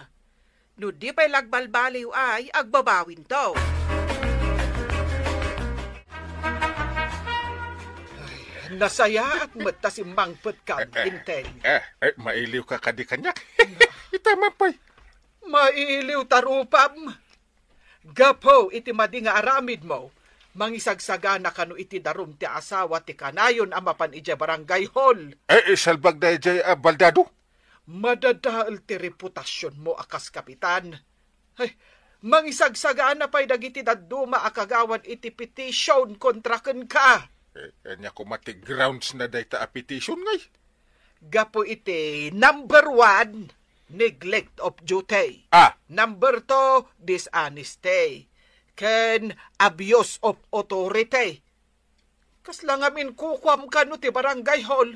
No di pay la agbalbaliw ay, agbabawinto. Ay, nasayaat met ta simmangpetkam, Eh, eh, Enteng. Eh, eh, mailiw ka kadi kaniak. Ita man pay. Mailiw ta rupam. Gapu iti madi nga aramidmo, mangisagsagana kano iti darum ti asawa ti kanayon a mapan idiay barangay hall. Eh, eh, salbag daydiay a baldado? Madadael ti reputasionmo a kas kapitan. Ay, mangisagsagana pay dagiti dadduma a kagawad iti petition kontra kenka. Eh, ania koma ti grounds na dayta a petition ngay? Gapu iti number one, neglect of duty. Ah. Number two, dishonesty. Ken abuse of authority. Kasla ngamin kukuam kano ti barangay hall.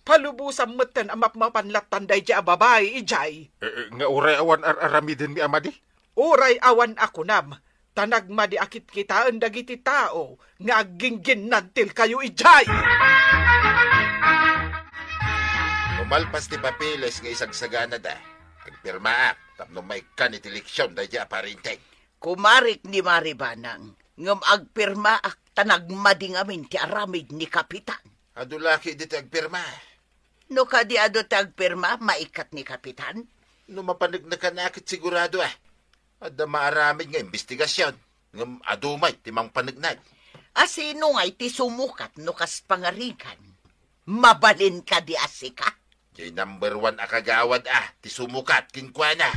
Palubosan metten a mapmapan lattan daydiay a babai idiay. Eh, eh, nga uray awan ar-aramidenmi a madi? Uray awan a kunam, ta nagmadi a kitkitaen dagiti tao nga aggingginnantilkayo idiay. No malpas ti papeles nga isagsaganada, agpirmaak tapno maikkan iti eleksion daydiay a parinteg. Kumarik ni Mari Banang, ngem agpirmaak ta nagmadi ngamin ti aramid ni Kapitan. Adu la ketdi ti agpirma. No kadi adu ti agpirma, maikkat ni Kapitan? No mapaneknekan a ket sigurado a. Adda maaramid nga imbestigasion, ngem adu met ti mangpaneknek. A sino ngay ti sumukat no kas pangarigan? Mabalin kadi a sika? Diay number one a kagawad a ti sumukat kenkuana.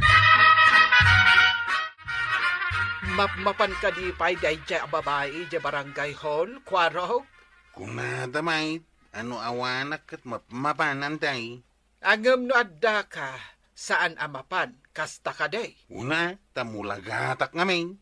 Mapmapan kadi pay daydiay a babai diay barangay hall, Kuarog? Kunada met, a no awanak ket mapmapan, Enteng. Ngem no addaka, saan a mapan, kasta kadi? Una, ta mulagatak ngamin.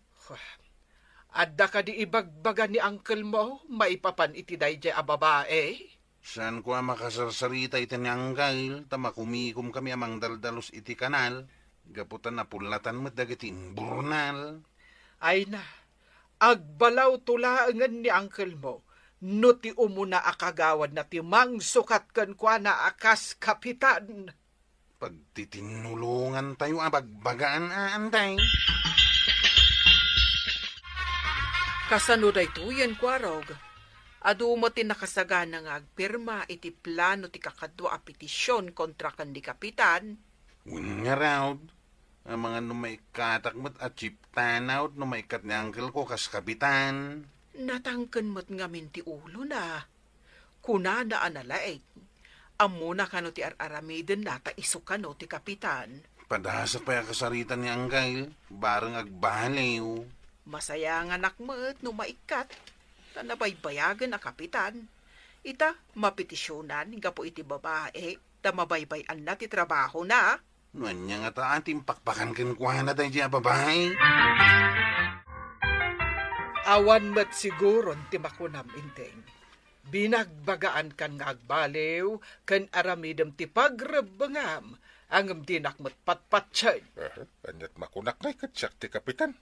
Adda kadi ibagbaga ni uncle mo maipapan iti daydiay a babai? Saanko a makasarsarita iti ni uncle, ta makumikomkami a mangdaldalus iti kanal, gapu ta napullatan met dagiti imburnal. Ay na, agbalawto laengen ni uncle mo no ti umuna a kagawadna ti mangsukat kenkuana a kas kapitan. Pagtitinnulongantayo a bagbagaan a, Enteng. Kasano daytoyen, Kuarog? Adu met ti nakasagana nga agpirma iti plano ti kakadua a petision kontra ken ni Kapitan. Wen ngarud, amangan no maikkatak met a chieftanak no maikkat ni uncle ko kas kapitan. Natangken met ngamin ti ulona. Kunana a nalaing, Ammona kano ti ar-aramidenna ta isu kano ti kapitan. Padasek pay a kasaritan ni Anggail, bareng agbaliw. Masayanganak met no maikkat, ta nabaybayagen a kapitan. Ita, mapetisionan gapu iti babae, ta mabaybay-anna ti trabahona. No ania ngata ti impakpakan kenkuana daydiay a babae? Awan met siguron ti makunam, Enteng. Binagbagaankan nga agbaliw ken aramidem ti pagrebbengam, ngem dinak met patpatien. Aha, aniat makunak ngay ket siak ti kapitan?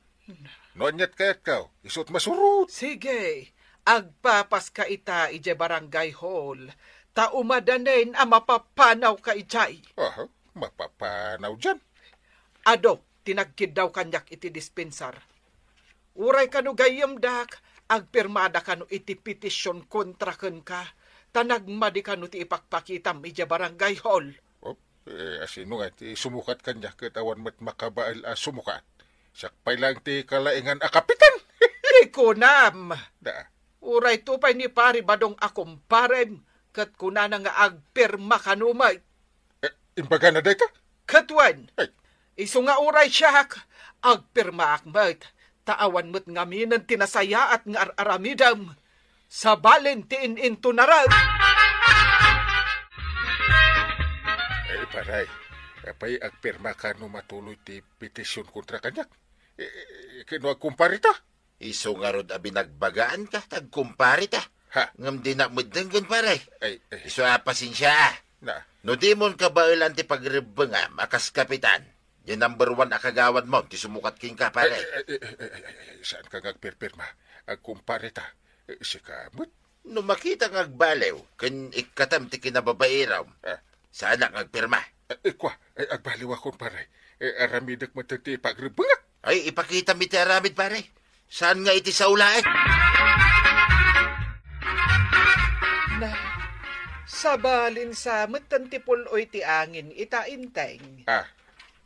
No aniat kayatko, isu't masurot. Sige, agpapaska ita idiay barangay hall, ta umadanen a mapapanawka idiay. Aha, mapapanaw dian? Adu ti nagkiddaw kaniak iti dispensar. Uray kano gayyemdak, agpirmada kano iti petition kontra kenka, ta nagmadi kano ti ipakpakitam idiay barangay hall. Oh, eh, asino nga ti sumukat kaniak ket awan met makabael a sumukat? Siak pay laeng ti kalaingan a kapitan. Ti kunam. Da. Uray to pay ni Pari Badong a kumparem, ket kunana nga agpirma kano met. Eh, imbagana dayta? Ket wen, Ay. Isu nga uray siak, agpirmaak met, ta awan met ngaminen ti nasayaat nga ar-aramidem. Sabalen ti in-intunaran. Eh, paray, apay agpirma ka no matuloy ti petition kontra kaniak? Eh, eh, ken no agkumpare ta? Isu ngarud a binagbagaanka, agkumpare ta. Ha? Ngem dinak met denggen, pare. Ay, ay. Isu a pasensia. Na. No dimon kabaelan ti pagrebbengam a kas kapitan, di number one a kagawad mo ti sumukat kenka, pare. Ay, ay, ay, ay, ay, ay, ay, saan ka nga agpirpirma? Agkumpare ta. Eh, sika met? No makita nga agbaliw ken ikkatem ti kinababairam, Ah. saanak nga agpirma. Eh, eh, kua, eh, agbaliwakon, pare. Eh, aramidek met ti pagrebbengak. Ay, ipakitam iti aramid, pare. Saan nga iti sao laeng? Na, sabalen sa met ti pul-oy ti angin ita, Enteng. Ah.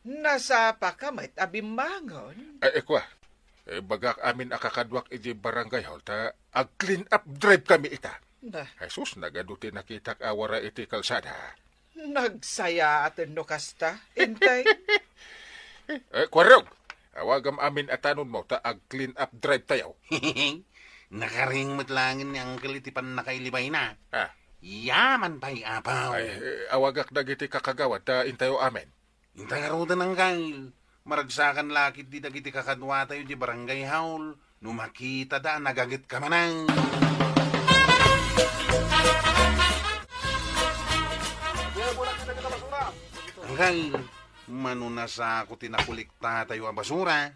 Nasapa ka met a bimmangon? Ay, eh, kua. Eh, bagak amin a kakaduak iti barangay hall ta ag-clean up drive kami ita. Na. Jesus, nagadu ti nakitak a wara iti kalsada. Nagsayaaten no kasta, Enteng. Eh, Kuarog, awagam amin a tanonmo ta ag-clean up drive tayo. Nakaring met laeng ni Uncle iti pannakailibayna. Ah. Yaman pay, apaw. Ay, eh, awagak dagiti kakagawad ta intayo amin. Inta ngaruden, Anggail, maragsakan la ketdi dagiti kakaduatayo di barangay hall no makitada a nagaget ka manen. Anggail, mano nasako ti nakolektatayo a basura?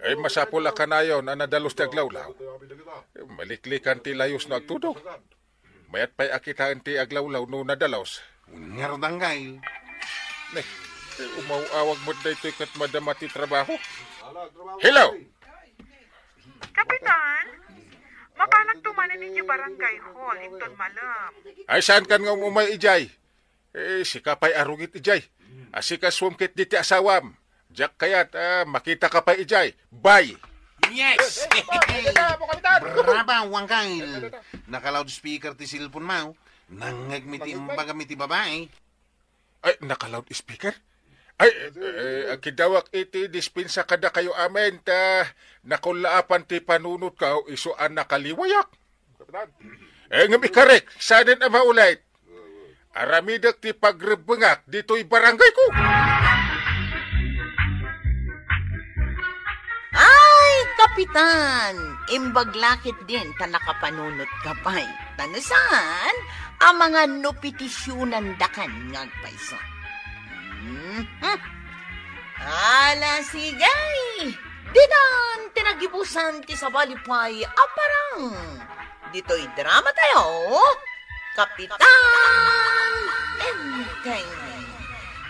Ay, masapul a kanayon a nadalus ti aglawlaw. Maliklikan ti layus no agtudok. Mayat pay a kitaen ti aglawlaw no nadalus. Ngarud, Anggail. Ne, umaw-awag met daytoy ket madama ti trabaho. Hello! Kapitan, mapanagto manen idiay barangay hall inton malem. Ay, saan kan nga umay idiay? Eh, sika pay a rungit idiay. Asikasuem ketdi ti asawam. Diak kayat, ah, makitaka pay idiay. Bye! Yes! Eh, eh, eh, Bravo, Anggail. Naka-loudspeaker ti cellphone mo. Nangngegmi ti imbagam iti babae. Ay, naka-loudspeaker? Ay, eh, agkiddawak iti dispensa kadakayo amin, ta nakullaapan ti panunotko isu a nakaliwayak. Eh, ngem ikarek, saanen a maulit. Aramidek ti pagrebbengak ditoy barangayko. Ay, Kapitan! Imbag la ketdin ta nakapanunot ka pay. Ta no saan, amangan no petisyonandakan nga agpayso. Mhm. Ala, sige! Ditan ti nagibusan ti sabali pay a parang. Ditoy drama tayo, Kapitan Enteng.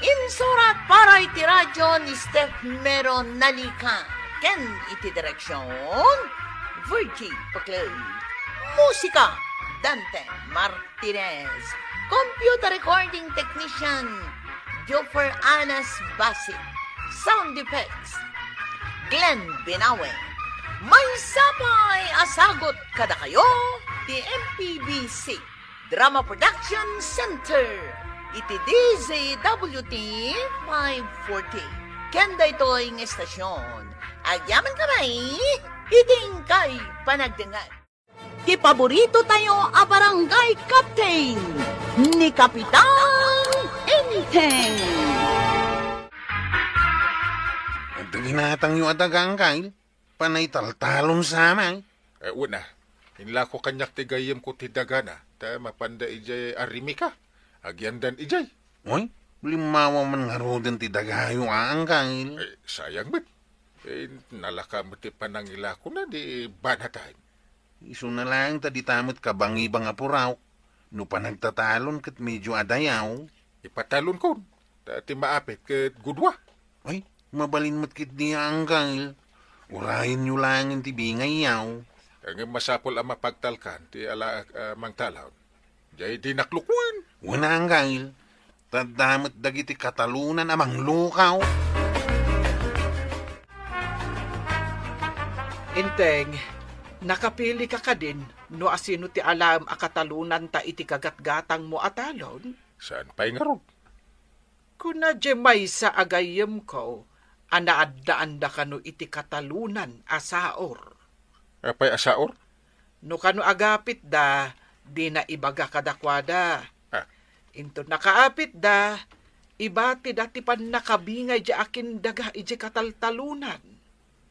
Insurat para iti radyo ni Steph Mero Nalica ken iti direksyon, Virgie Paclay. Musika, Dante Martinez. Computer recording technician, Joffer Anas Basit. Sound effects, Glenn Binawe. Maysa pay a sagut kadakayo ti M P B C. Drama Production Center iti D Z W T five forty. Ken daytoy nga estasion, agyamankami iti inkay panagdengngeg. Ti paborito tayo a barangay captain, ni Kapitan Enteng. Adda ginatangyo a daga, Angkay? Panay taltalon sa, Amay. Eh, una, inlako kaniak ti gayyemko ti dagana, ta mapanda idiay a rimika, agyandan idiay. Uy, limmawa man ngaruden ti dagayo, a, Angkay. Eh, sayang met. Eh, nalaka met ti panangilakona di banatan. Isuna laeng ta dita met kabangibang a puraok. No panagtatalon ket medio adayaw. Ipatalonkon, ta ti maapit ket gudua. Ay, mabalin met ketdi a, Angkay. Urayenyo laengen ti bingayyo. Ngem masapul a mapagtalkan ti ala a mangtalon. Jay dinak lukuen. Wen, Angkay. Ta adda met dagiti katalonan a manglukaw. Enteng, nakapilika kadin no asino ti alaem a katalonanta iti gagatgatangmo a talon? Saan pay ngarud? Kuna diay maysa a gayyemko a naaddaanda kano iti katalonan a saor. Apay a saor? No kano agapitda, dina ibaga kadakuada. Ah. Inton nakaapitda, ibatida ti pannakabingay diay a kindaga idiay kataltalonan.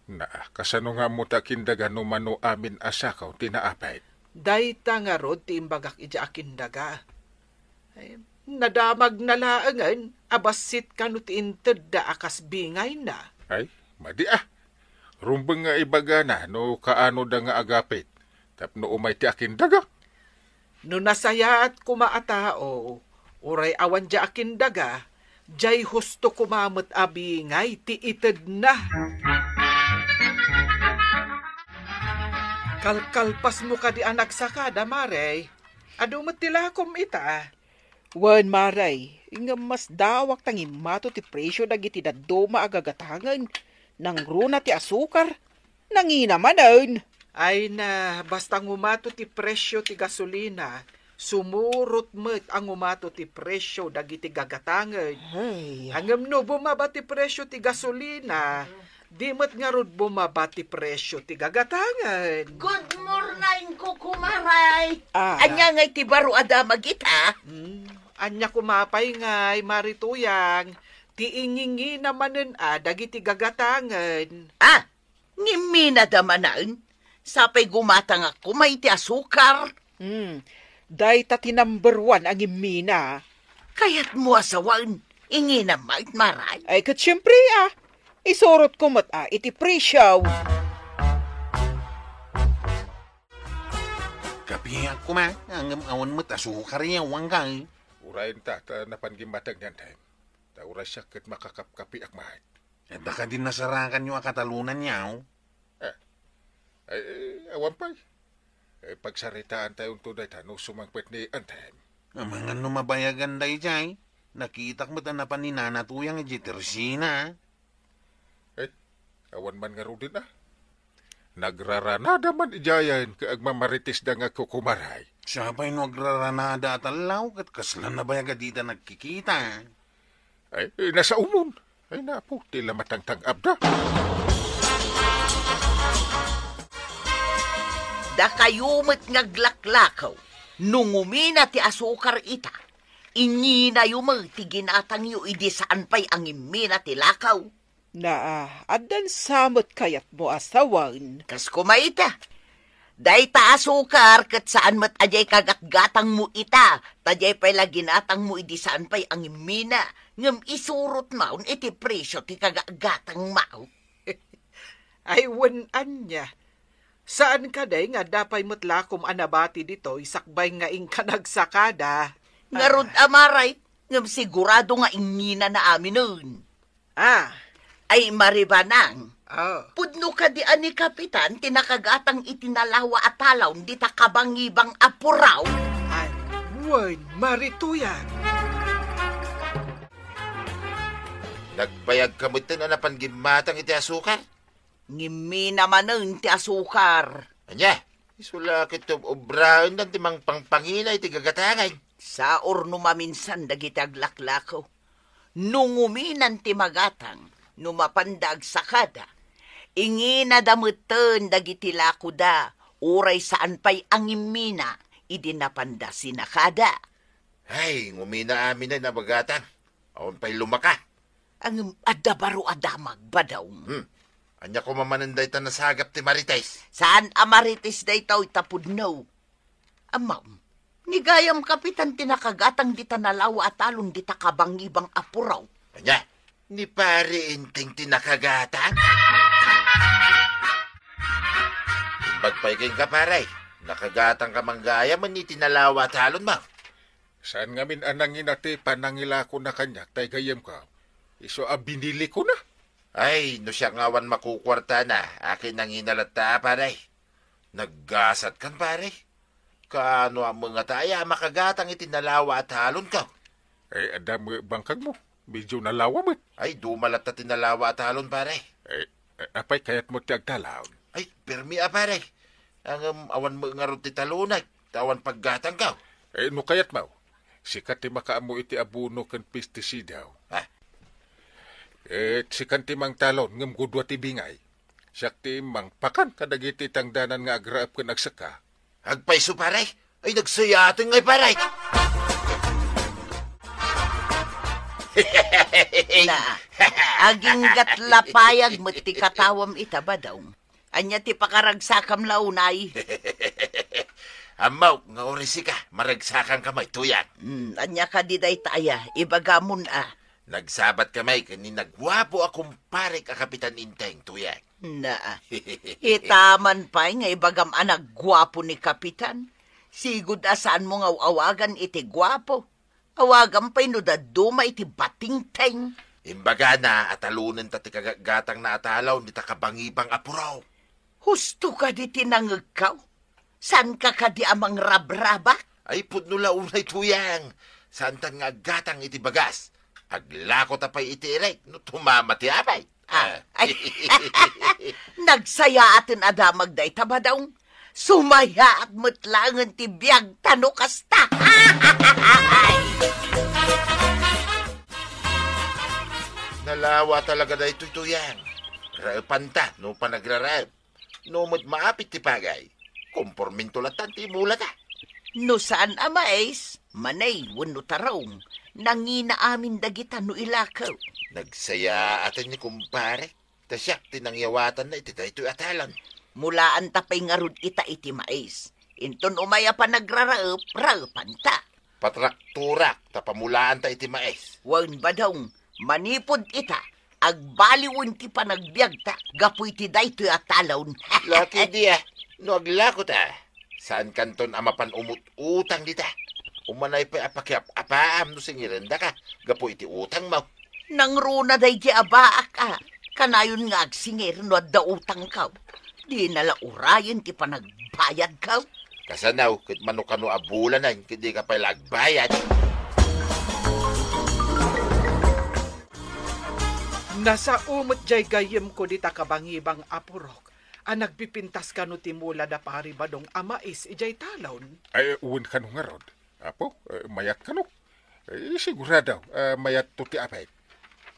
Naa, kasano nga ammo ta kindaga no mano amin a sakaw ti naapit? Dayta ngarud ti imbagak idiay a kindaga. Ay, nadamagna laengen a bassit kano ti intedda a kas bingayna. Ay, madi a. Rumbeng nga ibagana no kaanoda nga agapit tapno umay ti akindaga. No nasayaat koma a tao, uray awan diay akindaga, diay husto koma met a bingay ti itedna. Kalkalpasmo kadi a nagsakada, Mare? Adu met ti lakom ita. Wen, Mare, ngem masdawak ta ngimmato ti presio dagiti dadduma a gagatangen. Nangruna ti asukar. Nangina manen. Ay na, basta ngumato ti presio ti gasolina, sumurot met a ngumato ti presio dagiti gagatangen. Ay. Ngem no bumaba ti presio ti gasolina, di met ngarud bumaba ti presio ti gagatangen. Good morning, kukumaray. Ah. Ania ngay ti baro a damag ita? Hmm, ania koma pay ngay, Mari Tuyang, ti ingingina manen a dagiti gagatangen? Ah, ngimminada manen? Sapay gumatangak koma iti asukar. Hmm, dayta ti number one a ngimmina. Kayatmo a sawen, inginam met, Maray? Ay, ket siempre, ah. Isurotko met, ah, iti presyo. Kapiak koma, ngem awan met asukar, ya, Angkay. Urayen ta, ta napan gimmateg ni Antay. Ta uray siak ket makakapkapiak met. Adda kadi nasarakanyo a katalonanyo? Eh, ay, eh, awan pay. Eh, pagsaritaantayo unto dayta no sumangpet ni Antay. Amangan no mabayagan daydiay, nakitak met a napan ni Nana Tuyang idiay tersina. Eh, awan man ngaruden a. Nagraranada man idiayen ket agmamaritisda nga kukumaray. Siya pay no agraranada a tallaw ket kasla nabayag a dida nagkikita. Ay, nasaomon. Ay, napo, ti la matangtang-abda. Dakayo met nga aglaklakaw, no ngumina ti asukar ita, inginayo met ti ginatangyo idi saan pay a ngimmina ti lakaw. Naa, addan sa met kayatmo a sawen. Kas koma ita. Dayta asukar ket saan met a diay kagatgatangmo ita, ta diay pay la ginatangmo idi saan pay a ngimmina, ngem isurotmon iti presyo ti kagatgatangmo. Ay, wen ania. Saan kadi nga adda pay met lakom a nabati ditoy sakbay nga inka nagsakada? Ngarud a maray, ngem sigurado nga inginana aminen. Ah. Ay, Maribanang. Oh. Pudno kadi a ni Kapitan ti nakagatang iti nalawa a talon dita kabangibang a puraw? Ay, wen, Marituyan. Nagbayag ka metten a napan gimmatang iti asukar? Ngimmina manen ti asukar. Ania? Isu la ket ob-, obraendan ti mangpangpangina iti gagatangan. Saor no maminsan dagiti aglaklako. No nguminan ti magatang, no mapanda agsakada, inginada metten dagiti lakoda, uray saan pay a ngimmina idi napanda sinakada. Ay, ngumina amin a magatang. Awan pay lumaka. Ngem adda baro a damag, Badong. Hmm. Ania koma manen dayta nasagap ti Marites? Saan a Marites daytoy ta pudno. Ammom, ni gayam Kapitan ti nakagatang dita nalawa a talon dita kabangibang a puraw. Ania? Ni Pare Enteng ti nakagatang? Imbag pay kenka, pare. Nakagatang ka man gayam iti nalawa a talon mo. Saan ngamin a nangina ti panangilakona kaniak tay gayyemko? Isu a binilikona. Ay, no siak nga awan makukuartana, akin nangina latta, pare. Naggasatkan, pare. Kaano a mengata aya a makagatang iti nalawa a talonko? Ay, adda met bangkagmo. Medyo nalawa met. Ay, duma latta ti nalawa a talon, pare. Ay, apay kayatmo ti agtalon? Ay, permi a, pare. Ngem awan met ngarud ti talonek, ta awan paggatangko. Eh, no kayatmo, sika ti makaammo iti abono ken pestisida. Ha? Eh, sikan ti mangtalon, ngem gudua ti bingay. Siak ti mangpakan kadagiti tangdanan nga agraep ken agsekka. Agpayso, pare? Ay, nagsayaaten ngay, pare! Na, aginggat lapayag met ti katawam ita, Badong. Ania ti pakaragsakam la unay? Ammok nga uray sika, maragsakanka met, Tuyang. Hmm, ania kadi dayta aya? Ibagamon a. Nagsabatka met ken ni naguapo a kumparek a Kapitan Enteng, Tuyang. Na, ita man pay nga ibagam a nagguapo ni Kapitan. Sigud a saanmo nga aw-awagan iti guapo. Awagam pay no dadduma iti batingteng. Imbagana a talonenta ti kagatgatangna a talon dita kabangibang a puraw. Husto kadi ti nangegko? Saanka kadi a mangrabrabak? Ay, pudno la unay, Tuyang. Saantan nga aggatang iti bagas. Aglakota pay iti irek no tumama ti apay. Ah. Eh. Ay. Nagsayaaten a damag dayta, Badong. Sumayaat met laengen ti biagta no kasta. Nalawa talaga daytoy, Tuyang. Raepanta no panagraraep. No met maapit ti pagay, kompormento lattan ti imulata. No saan a mais, manay wenno tarong, nangina amin dagita no ilako. Nagsayaaten ni kumpare, ta siak ti nangyawatanna iti daytoy a talon. Mulaanta pay ngarud ita iti mais. Inton umay a panagraraep, raepanta. Patraktorak ta pamulaanta iti mais. Wen, Badong, manipud ita, agbaliwen ti panagbiagta gapu iti daytoy a talon. Laki dia, no aglakota, saankanton a mapan umut-utang dita. Umanay pay a pakiap-apaam no singirendaka gapu iti utangmo. Nangruna daydi a baak a, kanayon nga agsingir no adda utangko. Dina la urayen ti panagbayadko. Kasano ket mano-kano a bulanen ket dika pay la agbayad? Nasao met jay gayyemko dita kabangibang a purok a nagpipintas kano ti mula da Pari Badong a mais idiay talon. Ay, wen kano ngarud? Apo, eh, mayat kano? Eh, sigurado, eh, mayat to ti apit.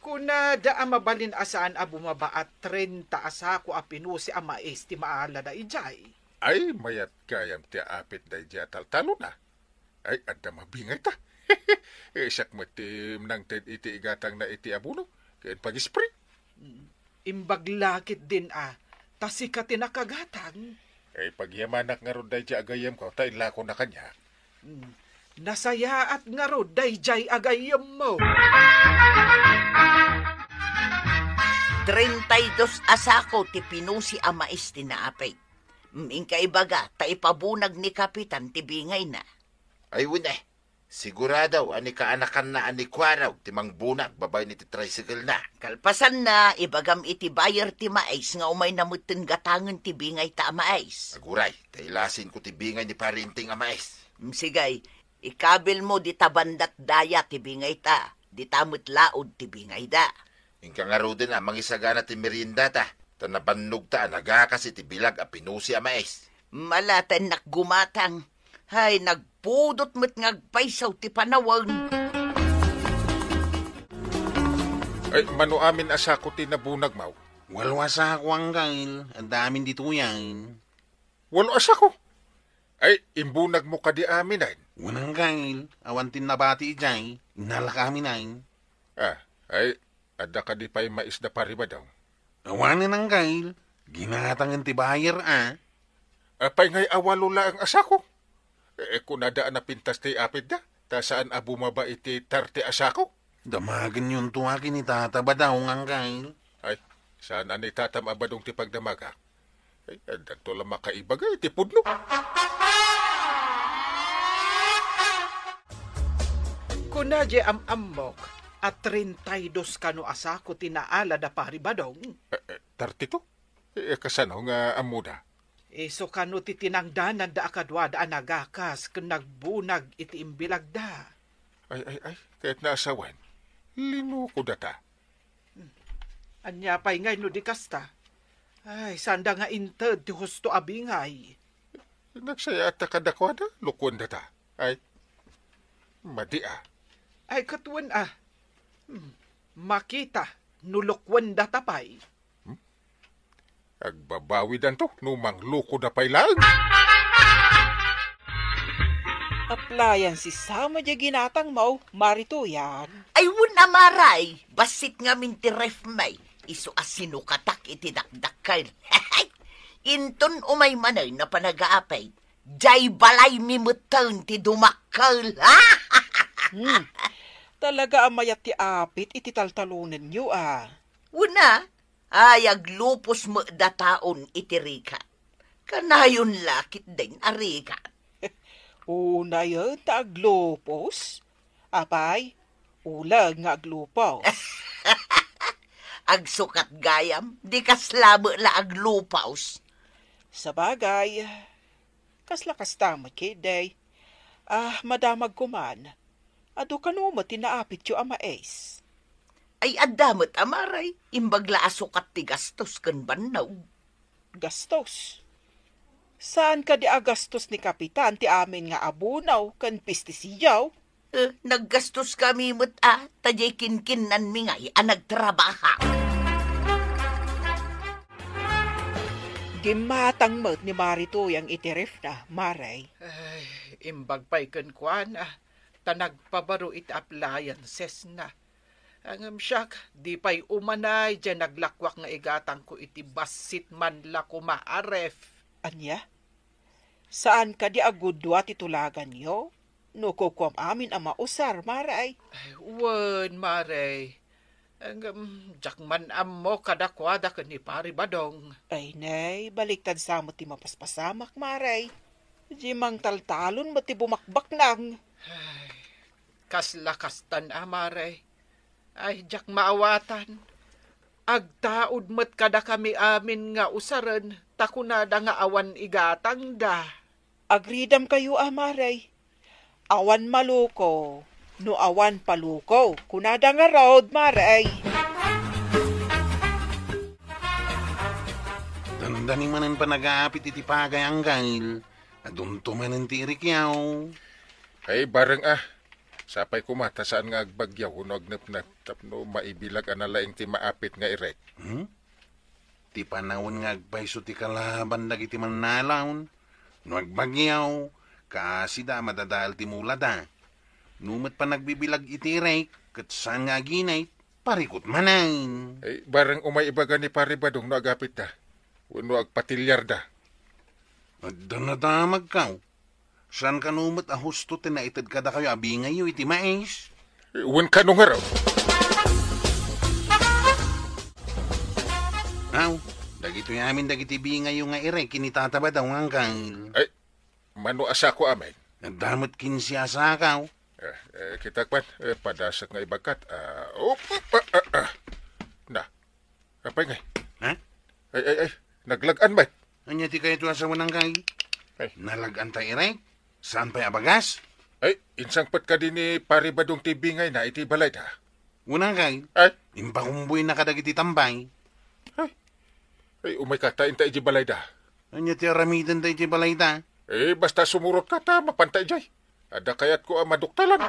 Kunada a mabalin a saan a bumaba a trenta a sako a pinusi a mais ti maalada idiay. Ay, mayat gayam ti apit daydiay a taltalon a. Ay, adda mabingayta. Eh, siak met ti nangted iti igatangna iti abono ken pag-spray. Mm. Imbag la ketdin a, ta sika ti nakagatang. Eh, pagyamanak ngarud daydiay a gayyemko, ta inlakona kaniak. Mm. Nasayaat ngarud daydiay a gayyemmo. Treinta y dos a sako ti pinusi a mais ti naapit. Mm, inka ibaga, ta ipabunag ni Kapitan ti bingayna. Ay, wen, eh. Sigurado a ni kaanakanna a ni Kuarog ti mangbunag babaen iti tricycle-na. Kalpasanna, ibagam iti buyer ti mais nga umayna metten gatangen ti bingayta a mais. Aguray, ta ilasinko ti bingay ni Pari Enteng a mais. Mm, sige, ikabilmo dita bandat daya ti bingayta, dita met laud ti bingayda. Inka ngaruden a mangisagana ti meriendata, ta nabannogta a nagakas iti bilag a pinusi a mais. Malatennak gumatang. Hay, nagpudot met nga agpayso ti panawen. Ay, mano amin a sako ti nabunagmo? Walo a sako, Anggail. Adda amin ditoyen. Walo a sako? Ay, imbunagmo kadi aminen? Wen, Anggail, awan ti nabati idiay. Innalak aminen. Ah, ay, adda kadi pay mais da Pari Badong? Awanen, Anggail. Ginatangen ti buyer a. Apay ngay a walo laeng a sako? Eh, kunada a napintas ti apitda, ta saan a bumaba iti thirty a sako? Damagenyo ken ni Tata Badong, Anggail. Ay, saan a ni Tatam a Badong ti pagdamagak? Ay, addanto la makaibaga iti pudno. Kuna di am-ammok a treinta y dos kano a sako ti naala da Pari Badong? Eh, eh, thirty-two? Eh, kasano nga ammoda? Isu kano ti tinangdananda a kaduada a nagakas ken nagbunag iti imbilagda. Ay, ay, ay, ket naasawen. Linuko data. Ania pay ngay no di kasta? Ay, sanda nga inted ti husto a bingay. Nagsayaatta kadakuada, lukuen data. Ay, madi a. Ay, ket wen a. Hmm, makita no lukuen data pay. Hmm? Agbabawidanto no mangluko da pay laeng. Aplayan si Sama di ginatangmo, Mari Tuyang. Ay, wen a, Maray, bassit ngamin ti ref mi. Isu a sinukatak iti dakdakkel. Inton umay manen a panagaapit, jay balaymi metten ti dumakkel. Hmm. Talaga a mayat ti apit iti taltalonenyo a. Wen a, ay aglupos met dataon iti rigat. Kanayon la ketdin a rigat. Unayen ta aglupos? Apay, uleg nga aglupos. Agsukat gayam, di kasla met la aglupos. Sabagay, kasla kasta met ketdi. Ah, madamag koman. Adu kano met ti naapityo a mais? Ay, adda met a, Maray, imbag la a sukat ti gastos ken bannog. Gastos? Saan kadi a gastos ni Kapitan ti amin nga abono ken pestisidio? Eh, naggastoskami met a, ta diay kinkinnanmi ngay a nagtrabaho. Gimmatang met ni Mari Tuyang iti refna, Maray. Ay, imbag pay kenkuana, ta nagpabaro iti appliancesna. Ngem siak, di pay umanay diay naglakuak nga igatangko iti bassit man la koma a ref. Ania? Saan kadi a gudua ti tulaganyo? No kukuam amin a mausar, Maray. Ay, wen, Maray. Ngem, diak man ammo kadakuada ken ni Pari Badong. Ay, nay, baliktad sa met ti mapaspasamak, Maray. Di mangtaltalon met ti bumakbaknang. Ay, kasla kastan a, Maray. Ay, diak maawatan. Agtaud met kadakami amin nga usaren, ta kunada nga awan igatangda. Agridam kayo a, Maray. Awan maluko, no awan paluko. Kunada ngarud, Maray. Dandani manen panagaapit iti pagay, Anggail. Adunto manen ti irikyaw. Ay, bareng a. Sapay koma ta saan nga agbagyaw wenno agnepnep tapno maibilag a nalaing ti maapit nga irek. Hmm? Ti panawen nga agpayso ti kalaban dagiti mannalaw. No agbagyaw, kaasida a madadael ti mulada. No met panagbibilag iti irek, ket saan nga aginay, parikut manen. Ay, bareng umay ibaga ni Pari Badong no agapitda, wenno agpatilyarda. Adda nadamagkaw. Saan kano met a husto ti naited kadakayo a bingayyo iti mais? Wen kano ngarud? Aw, dagitoy amin dagiti bingayyo nga irek ken ni Tata Badong, Anggail. Ay, mano a sako amin? Adda met kinse a sakaw. Eh, eh, kitak man, eh, padasek nga ibagkat. Ah, op, op, ah, ah, ah. Na, apay ngay? Ha? Ay, ay, ay, naglag-an met. Ania ti kayat a sawen, Anggail? Ay. Nalag-an ta irek? Saan pay a bagas? Ay, insangpet kadi ni Pari Badong ti bingayna iti balayda. Wen, Anggail. Ay. Impakumboyna kadagiti tambay. Ay. Ay, umay ka, ta inta iti balayda. Ania ti aramidenda iti balayda? Eh, basta sumurotka ta mapanta idiay. Adda kayatko a maduktalan.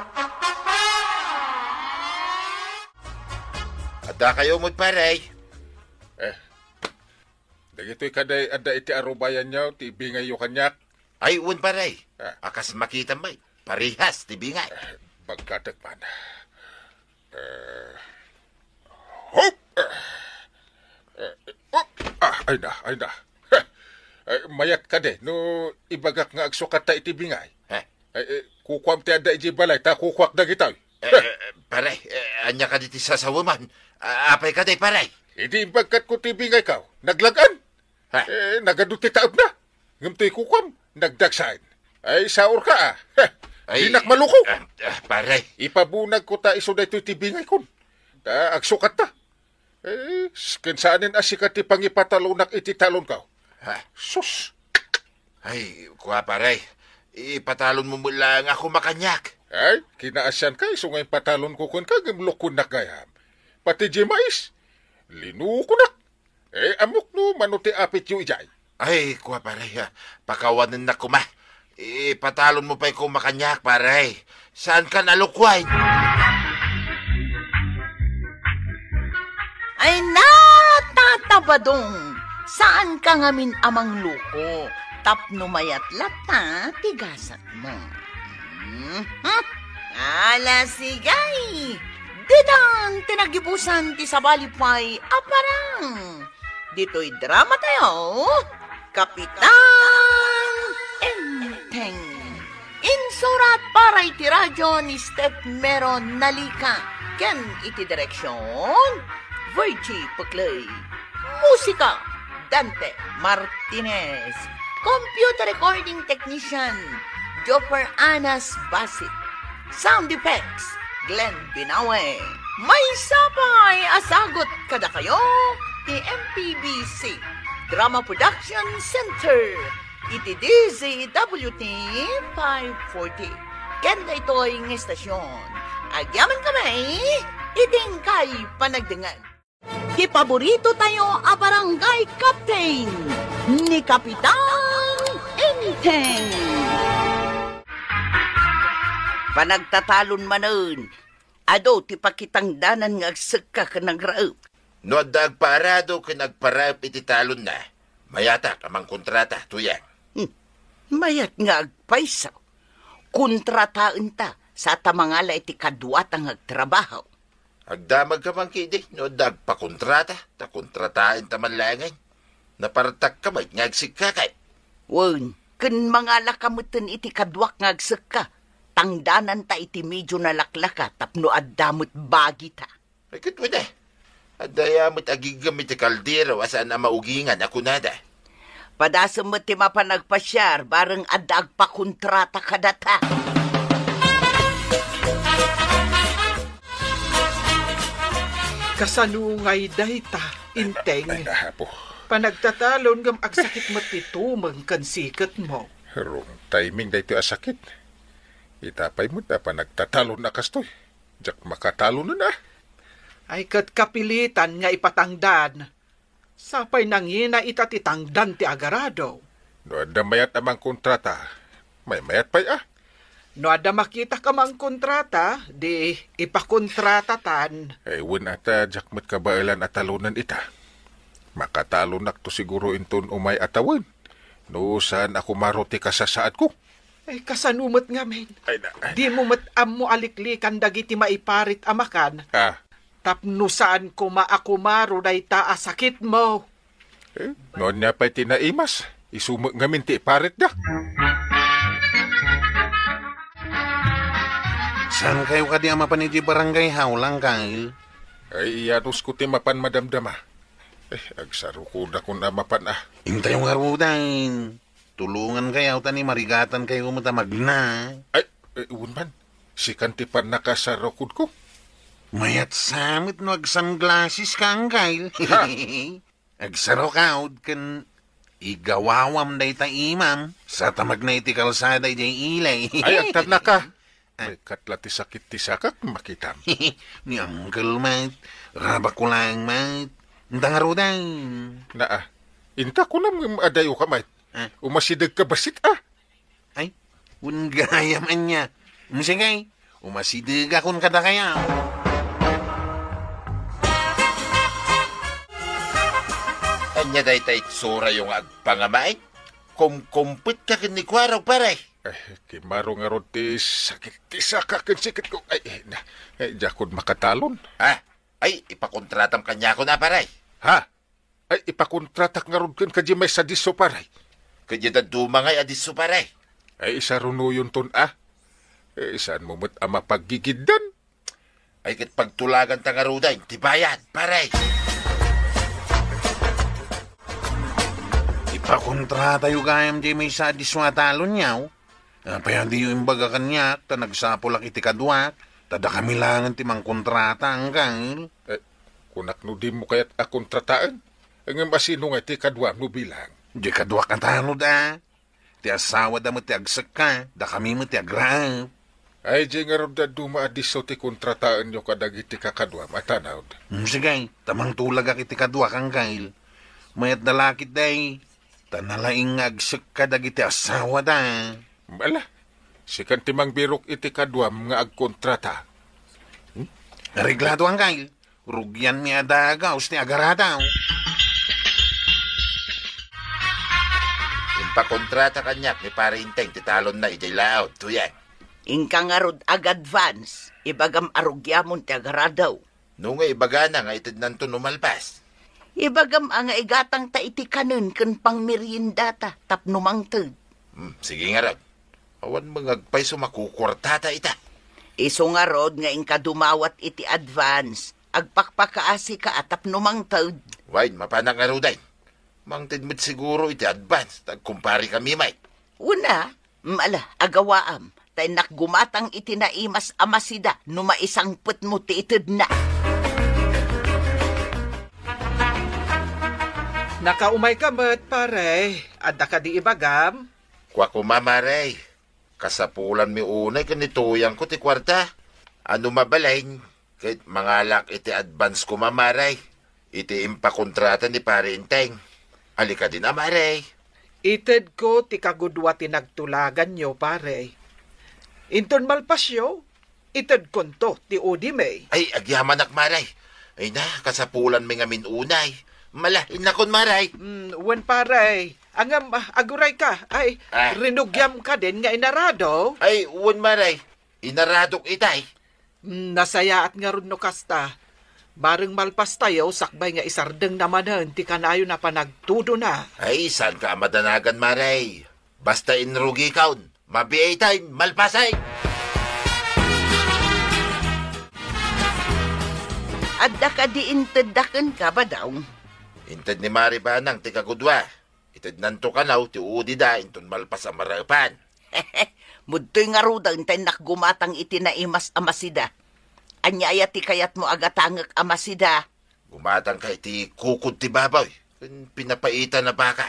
Adda kayo met, pare. Eh, dagitoy kadi adda iti arubayanyo ti ibingayyo kaniak. Ay, wen, pare. Ah. A kas makitam met, parehas ti bingay. Eh, bagkatek man. Eh, hop! Eh, eh, hop! Ah, ay na, ay na. Eh, mayat kadi no ibagak nga agsukatta iti bingay. Eh. Eh, eh, kukuam ti adda idiay balay, ta kukuak dagitoy. Eh, eh, pare, eh, ania kadi ti sasawaem? A-, apay kadi, pare? Idi imbagkatko ti bingayko, naglag-an. Ha? Eh, nagadu ti taepna. Ngem toy kukuam, nagdagsaen. Ay, saorka, ah. Heh, ay, dinak maluko. Ah, ah, pare. Ipabunagko ta isu daytoy ti bingaykon. Ta agsukatta. Eh, s-, ken saanen a sika ti pangipatalonak iti talonko. Ha? Sus! Ay, kua, pare. Ipatalonmo met laeng a kumakaniak. Ay, kinaasianka, isu nga ipatalonko kenka, ngem lukuennak gayam. Pati diay mais, linukonak. Eh, ammok no mano ti apityo idiay. Ay, kua, pare, ah, pakawanennak koma. Ipatalonmo pay koma kaniak, pare. Saankan a lukuen? Ay, natatabadong! Saanka ngamin a mangluko tapno mayat latta ti gasatmo. Mhm. Ala, sige! Ditan ti nagibusan ti sabali pay a parang. Ditoy drama tayo, Kapitan Enteng. Insurat para iti radyo ni Steph Mero Nalica ken iti direksyon, Virgie Puclay. Musika, Dante Martinez. Computer recording technician, Joffer Anas Basit. Sound effects, Glenn Binawe. Maysa pay a sagut kadakayo ti M P B C Drama Production Center iti D Z W T five forty. Ken daytoy nga estasyon, agyamankami iti inkay panagdengngeg. Ti paborito tayo a barangay captain, ni Kapitan Enteng. Panagtatalon manen, adu ti pakitangdanan nga agsekka ken agraep. No adda agpaarado ken agparaep iti talonna, mayatak a mangkontrata, Tuyang. Hmm. Mayat nga agpayso. Kontrataenta sa ta mangala iti kaduata nga agtrabaho. Agdamagka man ketdi no adda agpakontrata, ta kontrataenta man laengen. Napartakka met nga agsekka kay. Wen, ken mangalaka meten iti kaduak nga agsekka, tangdananta iti medio nalaklaka tapno adda met bagita. Ay, ket wen, eh. Adda aya met agiggem iti kaldero a saan a maugingan a kunada. Padasem met ti mapan agpasiar, bareng adda agpakontrata kadata. Kasano ngay dayta, Enteng? Ay, ay, apo. Panagtatalon ngem agsakit met ti tumeng ken siketmo. Wrong timing daytoy a sakit. Ita pay met a panagtatalon a kastoy. Diak makatalonen, ah. Ay, ket kapilitan nga ipatangdan. Sapay nangina ita ti tangdan ti agarado. No adda mayat a mangkontrata, maymayat pay, ah. No adda makitak a mangkontrata, di ipakontratatan. Ay, wen ata, diak met kabaelan a talonen ita. Makatalonakto siguro inton umay a tawen. No saan a kumaro ti kasasaadko. Ay, kasano met ngamin? Ay, na, ay. Dimo met ammo a liklikan dagiti maiparit a makan. Ah. Tapno saan koma a kumaro dayta a sakitmo. Eh, no ania pay ti naimas, isu met ngamin ti iparitda. Saan kayo kadi a mapan iti barangay hall, Uncle? Ay, iyanusko ti mapan madamdama. Eh, agsarukodakon a mapan, ah. Intayo ngaruden. Tulongan kayo, ta ni marigatan kayo met a magna. Ay, eh, wen man. Sikan ti pannakasarukodko. Mayat sa met no agsunglasses ka, Uncle. Ha? Agsarukod ken igawawam dayta imam, sa ta magna iti kalsada idiay ilay. Ay, agtarnaka. Ah. Ay, ket la ti sakit ti sakak, makitam. Ni Uncle met, rabak ko laeng met. Inta ngaruden. Naa, inta kunam ngem adayo ka met. Ah. Umasidegka bassit, ah. Ay, wen gayam ania. Sige, umasidegakon kadakayo. Ania dayta itsuratayo nga agpangamaen? Kumkumpetka ken ni Kuaraw, pare. Eh, kimaro ngarud ti sakit ti saka ken siketko. Ay, eh, na, eh, diakon makatalon. Ha? Ay, ipakontratam kaniakon a, pare. Ha? Ay, ipakontratak ngarud kenka diay maysa a disso, pare. Ket diay dadduma ngay a disso, pare. Ay, isarunonton, ah. Eh, saanmo met a mapaggigiddan? Ay, ket pagtulaganta ngaruden ti bayad, pare. Ipakontratayo gayam diay maysa a disso a talonyo. Apay a diyo imbaga kaniak, ta nagsapulak iti kaduak, ta dakami laengen ti mangkontrata, Angkel. Eh, kunak no dimo kayat a kontrataen? Ngem a sino nga iti kaduam no bilang? Diay kaduak a tanod, a. Ti asawada met ti agsekka, dakami met ti agraep. Ay, diay ngarud dadduma a disso ti kontrataenyo kadagiti kakaduam a tanod. Mm, sige, ta mangtulagak iti kaduak, Angkel. Mayatda la ketdi, ta nalaing nga agsekka dagiti asawada. Ala, sikan ti mangbirok iti kaduam nga agkontrata. Hmm? Areglado, Angkel. Rugianmi a dagus ti agaradaw. Impakontrata kaniak ni Pare Enteng ti talonna idiay laud, Tuyang. Inka ngarud ag-advance, ibagam a rugiamon ti agaradaw. No nga ibagana nga itednanto no malpas? Ibagam a nga igatangta iti kanen ken pangmeriendata tapno mangted. Hmm, sige ngarud. Awan mangngeg pay so makukuartata ita. Isu ngarud nga inka dumawat iti advance, agpakpakaasika a tapno mangted. Wen, mapanak ngaruden. Mangted met siguro iti advance, ta agkumpare kami met. Wen a, mm, ala, agawaam, ta innak gumatang iti naimas a masida no maisangpetmo ti itedna. Nakaumayka met, pare. Adda kadi ibagam? Kua koma, mare. Kasapulanmi unay ken ni Tuyangko ti kuarta. A no mabalin, ket mangalak iti advance koma, mare. Iti impakontrata ni Pare Enteng. Ali kadin a, mare. Itedko ti kagudua ti nagtulaganyo, pare. Inton malpasyo, itedkonto ti udimi. Ay, agyamanak, mare. Ay na, kasapulanmi ngamin unay. Mala, innakon, mare. Mm, wen, pare. Ngem, ah, agurayka. Ay, ah, rinugiam kadin nga inarado? Ay, wen, mare. Inaradok itay. Mm, nasayaat ngarud no kasta. Bareng malpastayo, sakbay nga isardengna manen ti kanayon a panagtudona. Ay, saanka a madanagan, mare. Basta inrugikon, mabiiten, malpasen! Adda kadi intedda kenka, Badong? Inted ni Mare Banang ti kagudua. Itednanto kano ti udida inton malpas a maraepan. Mudtoy ngaruden ta innak gumatang iti naimas a masida. Ania aya ti kayatmo a gatangek a masida? Gumatangka iti kukod ti baboy ken pinapaitan a baka.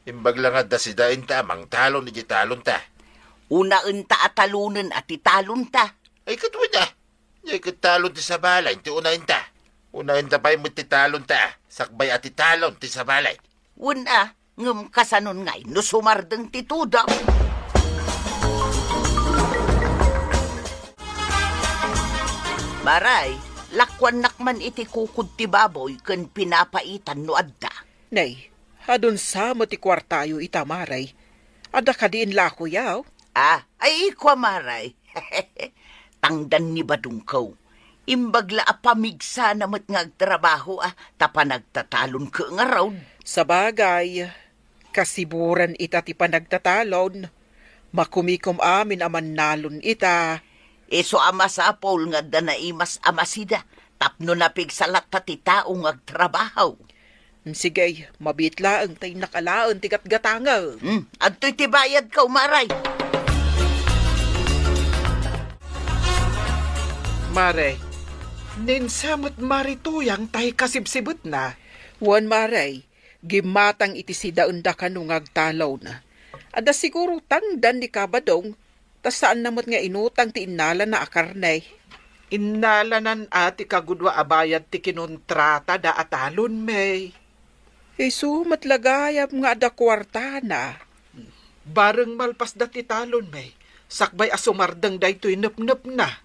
Imbag la nga adda sidaenta a mangtalon iti talonta. Unaenta a talonen a ti talonta. Ay, ket wen a. Diay ket talon ti sabali ti unaenta. Unaenta pay met ti talonta, sakbay a ti talon ti sabali. Wen a, ngem kasanon ngay no sumardeng ti tudong? Maray, lakuannak man iti kukod ti baboy ken pinapaitan no adda. Nay, adun sa met ti kuartayo ita, Maray. Adda kadi inlakoyo? Ah, ay, kua, Maray. Tangdan ni Badongko. Imbag la a pamigsana met nga agtrabaho a ta panagtatalon ket ngarud. Sabagay, kasiburan ita ti panagtatalon. Makumikom amin a mannalon ita. Isu a masapul nga adda naimas a masida tapno napigsa latta ti tao nga agtrabaho. Sige, mabiit laeng ta innak alaen ti gatgatangem. Hmm, adtoy ti bayadko, Maray. Mare, ninsa met Mare Tuyang tay kasibsibetna? Wen, Mare, gimmatang iti sidaenda kano nga agtalon. Adda siguro tangdan ni Kabadong, ta saanna met nga inutang ti innalana a karne. Innalanan a ti kagudua a bayad ti kinontratada a talon, May. Isu met la gayam nga adda kuartana. Bareng malpasda ti talonmi, sakbay a sumardeng daytoy nepnepna.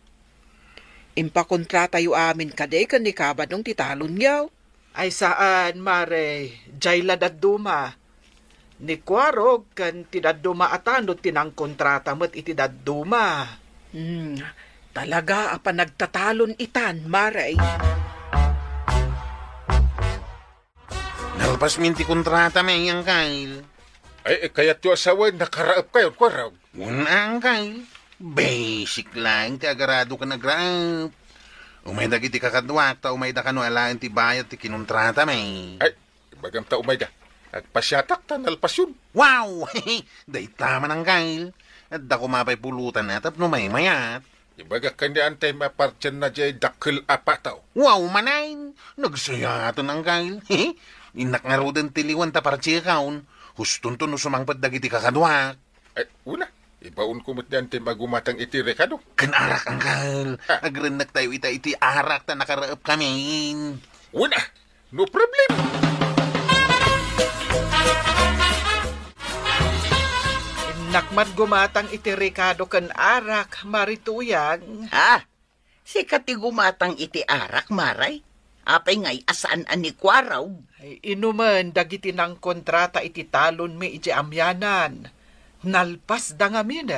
Impakontratayo amin kadi ken ni Kabadong ti talonyo? Ay saan, Mare, jay la dadduma. Ni Kuarog ken ti dadduma a tanod ti nangkontrata met iti dadduma. Hmm, talaga a panagtatalon itan, Mare. Nalpasmin ti kontratami, Angkel. Ay, eh, kayatyo a sawen, nakaraepkayon, Kuarog. Wen, Angkel. Basic laeng ti agarado ken agraep. Umay dagiti kakaduak, ta umayda kano alaen ti bayad ti kinontratami. Ay, ibagam ta umayda. Agpasiatak ta nalpasyon. Wow! Dayta man, Angkel. Adda koma pay pulutan a tapno maymayat. Ibagak ken ni Antay mapartianna jay dakkel a pataw. Wow, manen! Nagsayaten, Angkel. Innak ngaruden ti liwan ta partiekon. Hustonto no sumangpet dagiti kakaduak. Ay, una, ibaonko met ni Antay magumatang iti rekado. Ken arak, Angkel. Ha? Agrennektayo ita iti arak ta nakaraepkamin. Una, no problem. Innak man gumatang iti rekado ken arak, Mari Tuyang. Ah, sika ti gumatang iti arak, Maray? Apay ngay a saan a ni Kuarog? Ay, inumen dagiti nangkontrata iti talonmi iti amianan. Nalpasda ngamin.